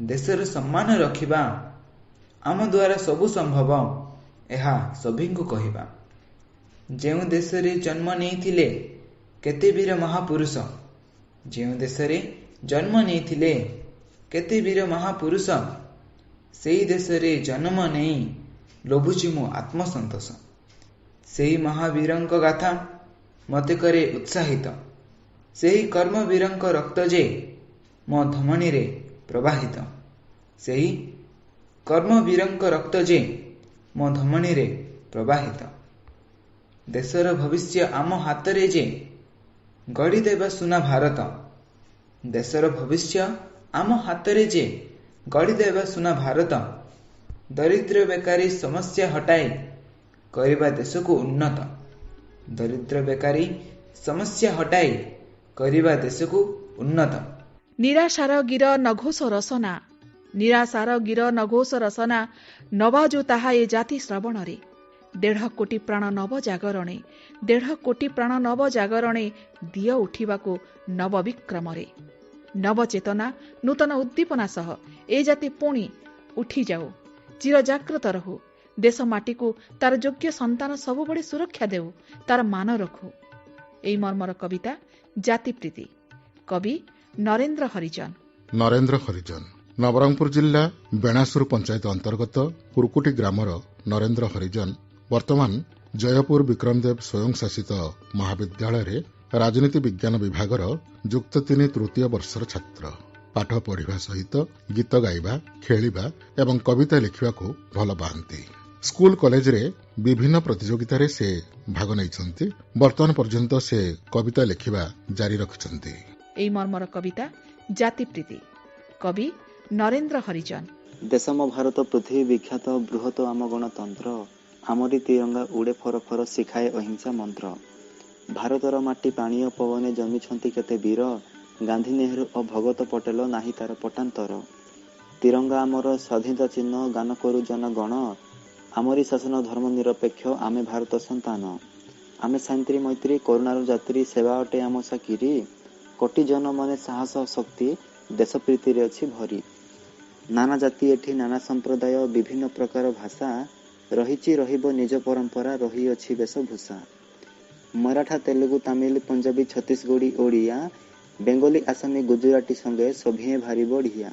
ଦେଶର ସମ୍ମାନ ରଖିବା। ଆମ ଦ୍ୱାରା ସବୁ ସମ୍ଭବ ଏହା ସଭିଙ୍କୁ କହିବା। ଯେଉଁ ଦେଶରେ ଜନ୍ମ ନେଇଥିଲେ କେତେ ବୀର ମହାପୁରୁଷ, ଯେଉଁ ଦେଶରେ ଜନ୍ମ ନେଇଥିଲେ କେତେ ବୀର ମହାପୁରୁଷ। ସେଇ ଦେଶରେ ଜନମ ନେଇ ଲୋଭୁଛି ମୁଁ ଆତ୍ମସନ୍ତୋଷ। ସେହି ମହାବୀରଙ୍କ ଗାଥା ମୋତେ କରେ ଉତ୍ସାହିତ। ସେହି କର୍ମବୀରଙ୍କ ରକ୍ତ ଯେ ମୋ ଧମନୀରେ ପ୍ରବାହିତ। ସେହି କର୍ମବୀରଙ୍କ ରକ୍ତ ଯେ ମୋ ଧମନୀରେ ପ୍ରବାହିତ। ଦେଶର ଭବିଷ୍ୟ ଆମ ହାତରେ ଯେ ଗଢ଼ିଦେବା ସୁନା ଭାରତ। ଦେଶର ଭବିଷ୍ୟ ଆମ ହାତରେ ଯେ ଗଢ଼ିଦେବା ସୁନା ଭାରତ। ଦରିଦ୍ର ବେକାରୀ ସମସ୍ୟା ହଟାଇ କରିବା ଦେଶକୁ ଉନ୍ନତ। ଦରିଦ୍ର ବେକାରୀ ସମସ୍ୟା ହଟାଇ କରିବା ଦେଶକୁ ଉନ୍ନତ। ନିରାଶାର ଗିର ନଘୋଷ ରସନା, ନିରାଶାର ଗିର ନଘୋଷ ରସନା, ନବାଜୁ ତାହା ଏ ଜାତି ଶ୍ରବଣରେ। 1.5 କୋଟି ପ୍ରାଣ ନବ ଜାଗରଣେ, 1.5 କୋଟି ପ୍ରାଣ ନବ ଜାଗରଣେ, ଦିଅ ଉଠିବାକୁ ନବ ବିକ୍ରମରେ। ନବଚେତନା ନୂତନ ଉଦ୍ଦୀପନା ସହ ଏ ଜାତି ପୁଣି ଉଠିଯାଉ, ଚିରଜାଗ୍ରତ ରହୁ। ଦେଶ ମାଟିକୁ ତାର ଯୋଗ୍ୟ ସନ୍ତାନ ସବୁବେଳେ ସୁରକ୍ଷା ଦେଉ, ତାର ମାନ ରଖୁ। ଏହି ମର୍ମର କବିତା ଜାତିପ୍ରୀତି, କବି ନରେନ୍ଦ୍ର ହରିଜନ। ନରେନ୍ଦ୍ର ହରିଜନ ନବରଙ୍ଗପୁର ଜିଲ୍ଲା ବେଣାସୁର ପଞ୍ଚାୟତ ଅନ୍ତର୍ଗତ କୁରକୁଟି ଗ୍ରାମର ନରେନ୍ଦ୍ର ହରିଜନ ବର୍ତ୍ତମାନ ଜୟପୁର ବିକ୍ରମଦେବ ସ୍ୱୟଂଶାସିତ ମହାବିଦ୍ୟାଳୟରେ ରାଜନୀତି ବିଜ୍ଞାନ ବିଭାଗର ଯୁକ୍ତ 3 ତୃତୀୟ ବର୍ଷର ଛାତ୍ର। ପାଠ ପଢ଼ିବା ସହିତ ଗୀତ ଗାଇବା, ଖେଳିବା ଏବଂ କବିତା ଲେଖିବାକୁ ଭଲ ପାଆନ୍ତି। ସ୍କୁଲ କଲେଜରେ ବିଭିନ୍ନ ପ୍ରତିଯୋଗିତାରେ ସେ ଭାଗ ନେଇଛନ୍ତି। ବର୍ତ୍ତମାନ ପର୍ଯ୍ୟନ୍ତ ସେ କବିତା ଲେଖିବା ଜାରି ରଖିଛନ୍ତି। ଏହି ମର୍ମର କବିତା ଜାତିପ୍ରୀତି, କବି ନରେନ୍ଦ୍ର ହରିଜନ। ଦେଶ ମୋ ଭାରତ ପୃଥିବୀ ବିଖ୍ୟାତ, ବୃହତ ଆମ ଗଣତନ୍ତ୍ର। ଆମରି ତିରଙ୍ଗା ଉଡ଼େ ଫର ଫର, ଶିଖାଏ ଅହିଂସା ମନ୍ତ୍ର। ଭାରତର ମାଟି ପାଣି ଓ ପବନେ ଜନ୍ମିଛନ୍ତି କେତେ ବୀର। ଗାନ୍ଧୀ ନେହେରୁ ଓ ଭଗତ ପଟେଲ, ନାହିଁ ତାର ପଟାନ୍ତର। ତିରଙ୍ଗା ଆମର ସ୍ୱାଧୀନତା ଚିହ୍ନ, ଗାନ କରୁ ଜନଗଣ। ଆମରି ଶାସନ ଧର୍ମ ନିରପେକ୍ଷ, ଆମେ ଭାରତ ସନ୍ତାନ। ଆମେ ଶାନ୍ତି ମୈତ୍ରୀ କରୁଣାର ଯାତ୍ରୀ, ସେବା ଅଟେ ଆମ ଚାକିରି। କୋଟି ଜନ ମନେ ସାହସ ଶକ୍ତି, ଦେଶ ପ୍ରୀତିରେ ଅଛି ଭରି। ନାନା ଜାତି ଏଠି ନାନା ସମ୍ପ୍ରଦାୟ, ବିଭିନ୍ନ ପ୍ରକାର ଭାଷା। ରହିଛି ରହିବ ନିଜ ପରମ୍ପରା, ରହିଅଛି ବେଶଭୂଷା। ମରାଠା ତେଲୁଗୁ ତାମିଲ ପଞ୍ଜାବୀ ଛତିଶଗଡ଼ି ଓଡ଼ିଆ, ବେଙ୍ଗଲୀ ଆସାମୀ ଗୁଜୁରାଟୀ ସଙ୍ଗେ ସଭିଏଁ ଭାରି ବଢ଼ିଆ।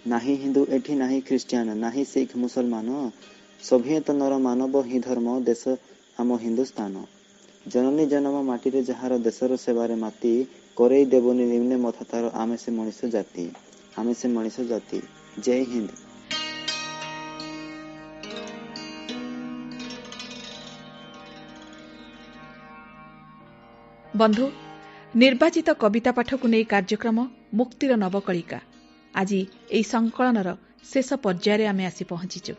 ନାହିଁ ହିନ୍ଦୁ ଏଠି ନାହିଁ ଖ୍ରୀଷ୍ଟିଆନ, ନାହିଁ ଶିଖ ମୁସଲମାନ। ସଭିଏଁ ତ ନର ମାନବ ହିଁ ଧର୍ମ, ଦେଶ ଆମ ହିନ୍ଦୁସ୍ତାନ। ଜନନୀ ଜନମ ମାଟିରେ ଯାହାର, ଦେଶର ସେବାରେ ମାତି। କରେଇ ଦେବୁନି ନିମ୍ନେ ମଥା ତାର, ଆମେ ସେ ମଣିଷ ଜାତି, ଆମେ ସେ ମଣିଷ ଜାତି। ଜୟ ହିନ୍ଦ। ବନ୍ଧୁ, ନିର୍ବାଚିତ କବିତା ପାଠକୁ ନେଇ କାର୍ଯ୍ୟକ୍ରମ ମୁକ୍ତିର ନବକଳିକା ଆଜି ଏହି ସଂକଳନର ଶେଷ ପର୍ଯ୍ୟାୟରେ ଆମେ ଆସି ପହଞ୍ଚିଛୁ।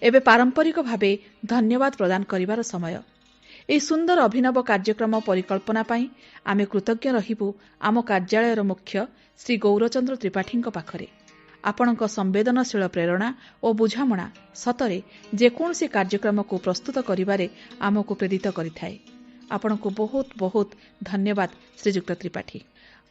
ଏବେ ପାରମ୍ପରିକ ଭାବେ ଧନ୍ୟବାଦ ପ୍ରଦାନ କରିବାର ସମୟ। ଏହି ସୁନ୍ଦର ଅଭିନବ କାର୍ଯ୍ୟକ୍ରମ ପରିକଳ୍ପନା ପାଇଁ ଆମେ କୃତଜ୍ଞ ରହିବୁ ଆମ କାର୍ଯ୍ୟାଳୟର ମୁଖ୍ୟ ଶ୍ରୀ ଗୌରଚନ୍ଦ୍ର ତ୍ରିପାଠୀଙ୍କ ପାଖରେ। ଆପଣଙ୍କ ସମ୍ବେଦନଶୀଳ ପ୍ରେରଣା ଓ ବୁଝାମଣା ସତରେ ଯେକୌଣସି କାର୍ଯ୍ୟକ୍ରମକୁ ପ୍ରସ୍ତୁତ କରିବାରେ ଆମକୁ ପ୍ରେରିତ କରିଥାଏ। ଆପଣଙ୍କୁ ବହୁତ ବହୁତ ଧନ୍ୟବାଦ ଶ୍ରୀଯୁକ୍ତ ତ୍ରିପାଠୀ।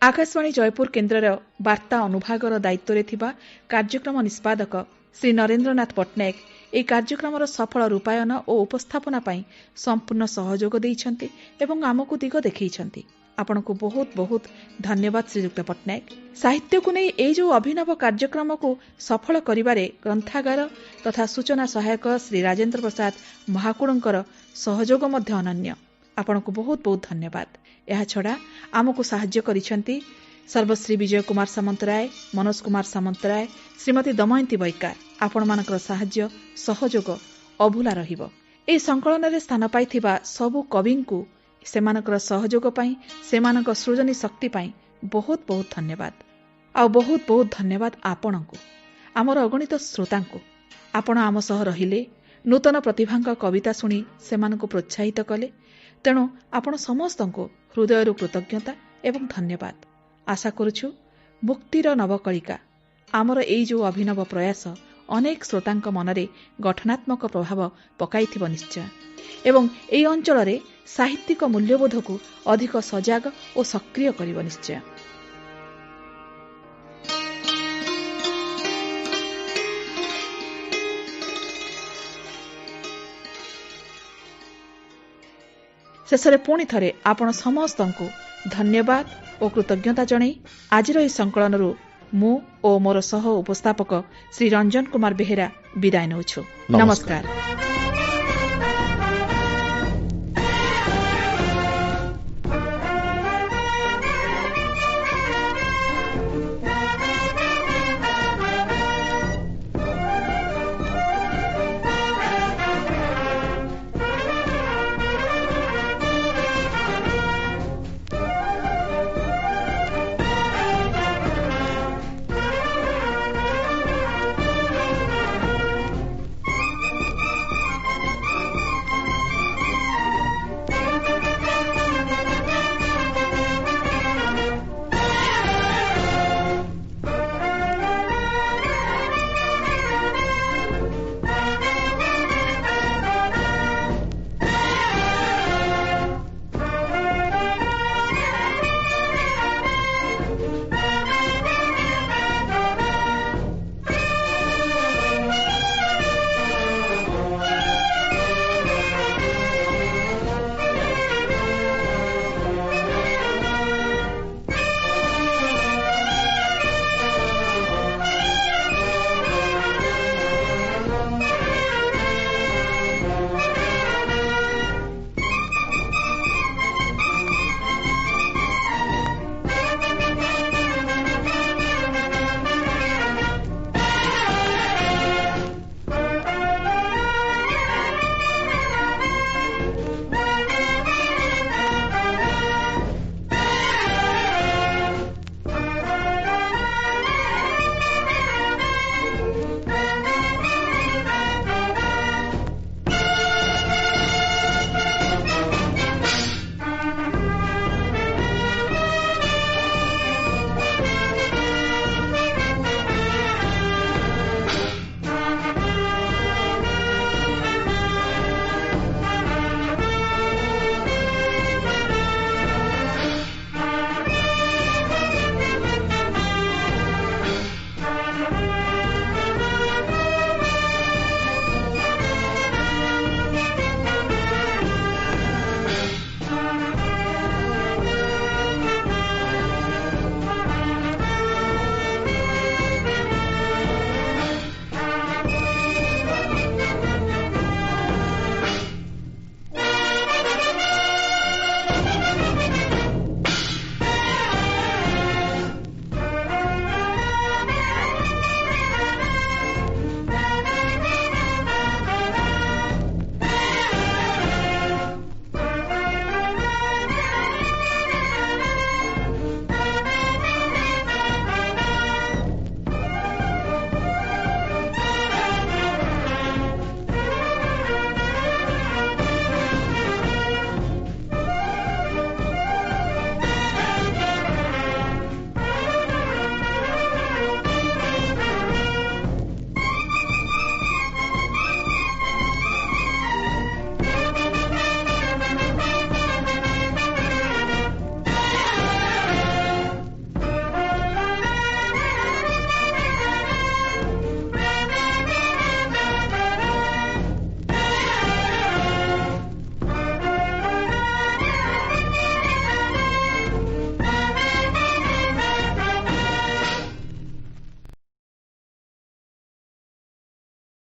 ଆକାଶବାଣୀ ଜୟପୁର କେନ୍ଦ୍ରର ବାର୍ତ୍ତା ଅନୁଭାଗର ଦାୟିତ୍ୱରେ ଥିବା କାର୍ଯ୍ୟକ୍ରମ ନିଷ୍ପାଦକ ଶ୍ରୀ ନରେନ୍ଦ୍ରନାଥ ପଟ୍ଟନାୟକ ଏହି କାର୍ଯ୍ୟକ୍ରମର ସଫଳ ରୂପାୟନ ଓ ଉପସ୍ଥାପନା ପାଇଁ ସମ୍ପୂର୍ଣ୍ଣ ସହଯୋଗ ଦେଇଛନ୍ତି ଏବଂ ଆମକୁ ଦିଗ ଦେଖାଇଛନ୍ତି। ଆପଣଙ୍କୁ ବହୁତ ବହୁତ ଧନ୍ୟବାଦ ଶ୍ରୀଯୁକ୍ତ ପଟ୍ଟନାୟକ। ସାହିତ୍ୟକୁ ନେଇ ଏହି ଯେଉଁ ଅଭିନବ କାର୍ଯ୍ୟକ୍ରମକୁ ସଫଳ କରିବାରେ ଗ୍ରନ୍ଥାଗାର ତଥା ସୂଚନା ସହାୟକ ଶ୍ରୀ ରାଜେନ୍ଦ୍ର ପ୍ରସାଦ ମହାକୁଡ଼ଙ୍କର ସହଯୋଗ ମଧ୍ୟ ଅନନ୍ୟ। ଆପଣଙ୍କୁ ବହୁତ ବହୁତ ଧନ୍ୟବାଦ। ଏହାଛଡ଼ା ଆମକୁ ସାହାଯ୍ୟ କରିଛନ୍ତି ସର୍ବଶ୍ରୀ ବିଜୟ କୁମାର ସାମନ୍ତରାୟ, ମନୋଜ କୁମାର ସାମନ୍ତରାୟ, ଶ୍ରୀମତୀ ଦମୟନ୍ତୀ ବୈକାର। ଆପଣମାନଙ୍କର ସାହାଯ୍ୟ ସହଯୋଗ ଅଭୁଲା ରହିବ। ଏହି ସଂକଳନରେ ସ୍ଥାନ ପାଇଥିବା ସବୁ କବିଙ୍କୁ ସେମାନଙ୍କର ସହଯୋଗ ପାଇଁ, ସେମାନଙ୍କ ସୃଜନୀ ଶକ୍ତି ପାଇଁ ବହୁତ ବହୁତ ଧନ୍ୟବାଦ। ଆଉ ବହୁତ ବହୁତ ଧନ୍ୟବାଦ ଆପଣଙ୍କୁ, ଆମର ଅଗଣିତ ଶ୍ରୋତାଙ୍କୁ। ଆପଣ ଆମ ସହ ରହିଲେ, ନୂତନ ପ୍ରତିଭାଙ୍କ କବିତା ଶୁଣି ସେମାନଙ୍କୁ ପ୍ରୋତ୍ସାହିତ କଲେ। ତେଣୁ ଆପଣ ସମସ୍ତଙ୍କୁ ହୃଦୟରୁ କୃତଜ୍ଞତା ଏବଂ ଧନ୍ୟବାଦ। ଆଶା କରୁଛୁ ମୁକ୍ତିର ନବକଳିକା ଆମର ଏଇ ଯେଉଁ ଅଭିନବ ପ୍ରୟାସ ଅନେକ ଶ୍ରୋତାଙ୍କ ମନରେ ଗଠନାତ୍ମକ ପ୍ରଭାବ ପକାଇଥିବ ନିଶ୍ଚୟ, ଏବଂ ଏହି ଅଞ୍ଚଳରେ ସାହିତ୍ୟିକ ମୂଲ୍ୟବୋଧକୁ ଅଧିକ ସଜାଗ ଓ ସକ୍ରିୟ କରିବ ନିଶ୍ଚୟ। ଶେଷରେ ପୁଣି ଥରେ ଆପଣ ସମସ୍ତଙ୍କୁ ଧନ୍ୟବାଦ ଓ କୃତଜ୍ଞତା ଜଣାଇ ଆଜିର ଏହି ସଂକଳନରୁ ମୁଁ ଓ ମୋର ସହ ଉପସ୍ଥାପକ ଶ୍ରୀ ରଞ୍ଜନ କୁମାର ବେହେରା ବିଦାୟ ନେଉଛୁ। ନମସ୍କାର।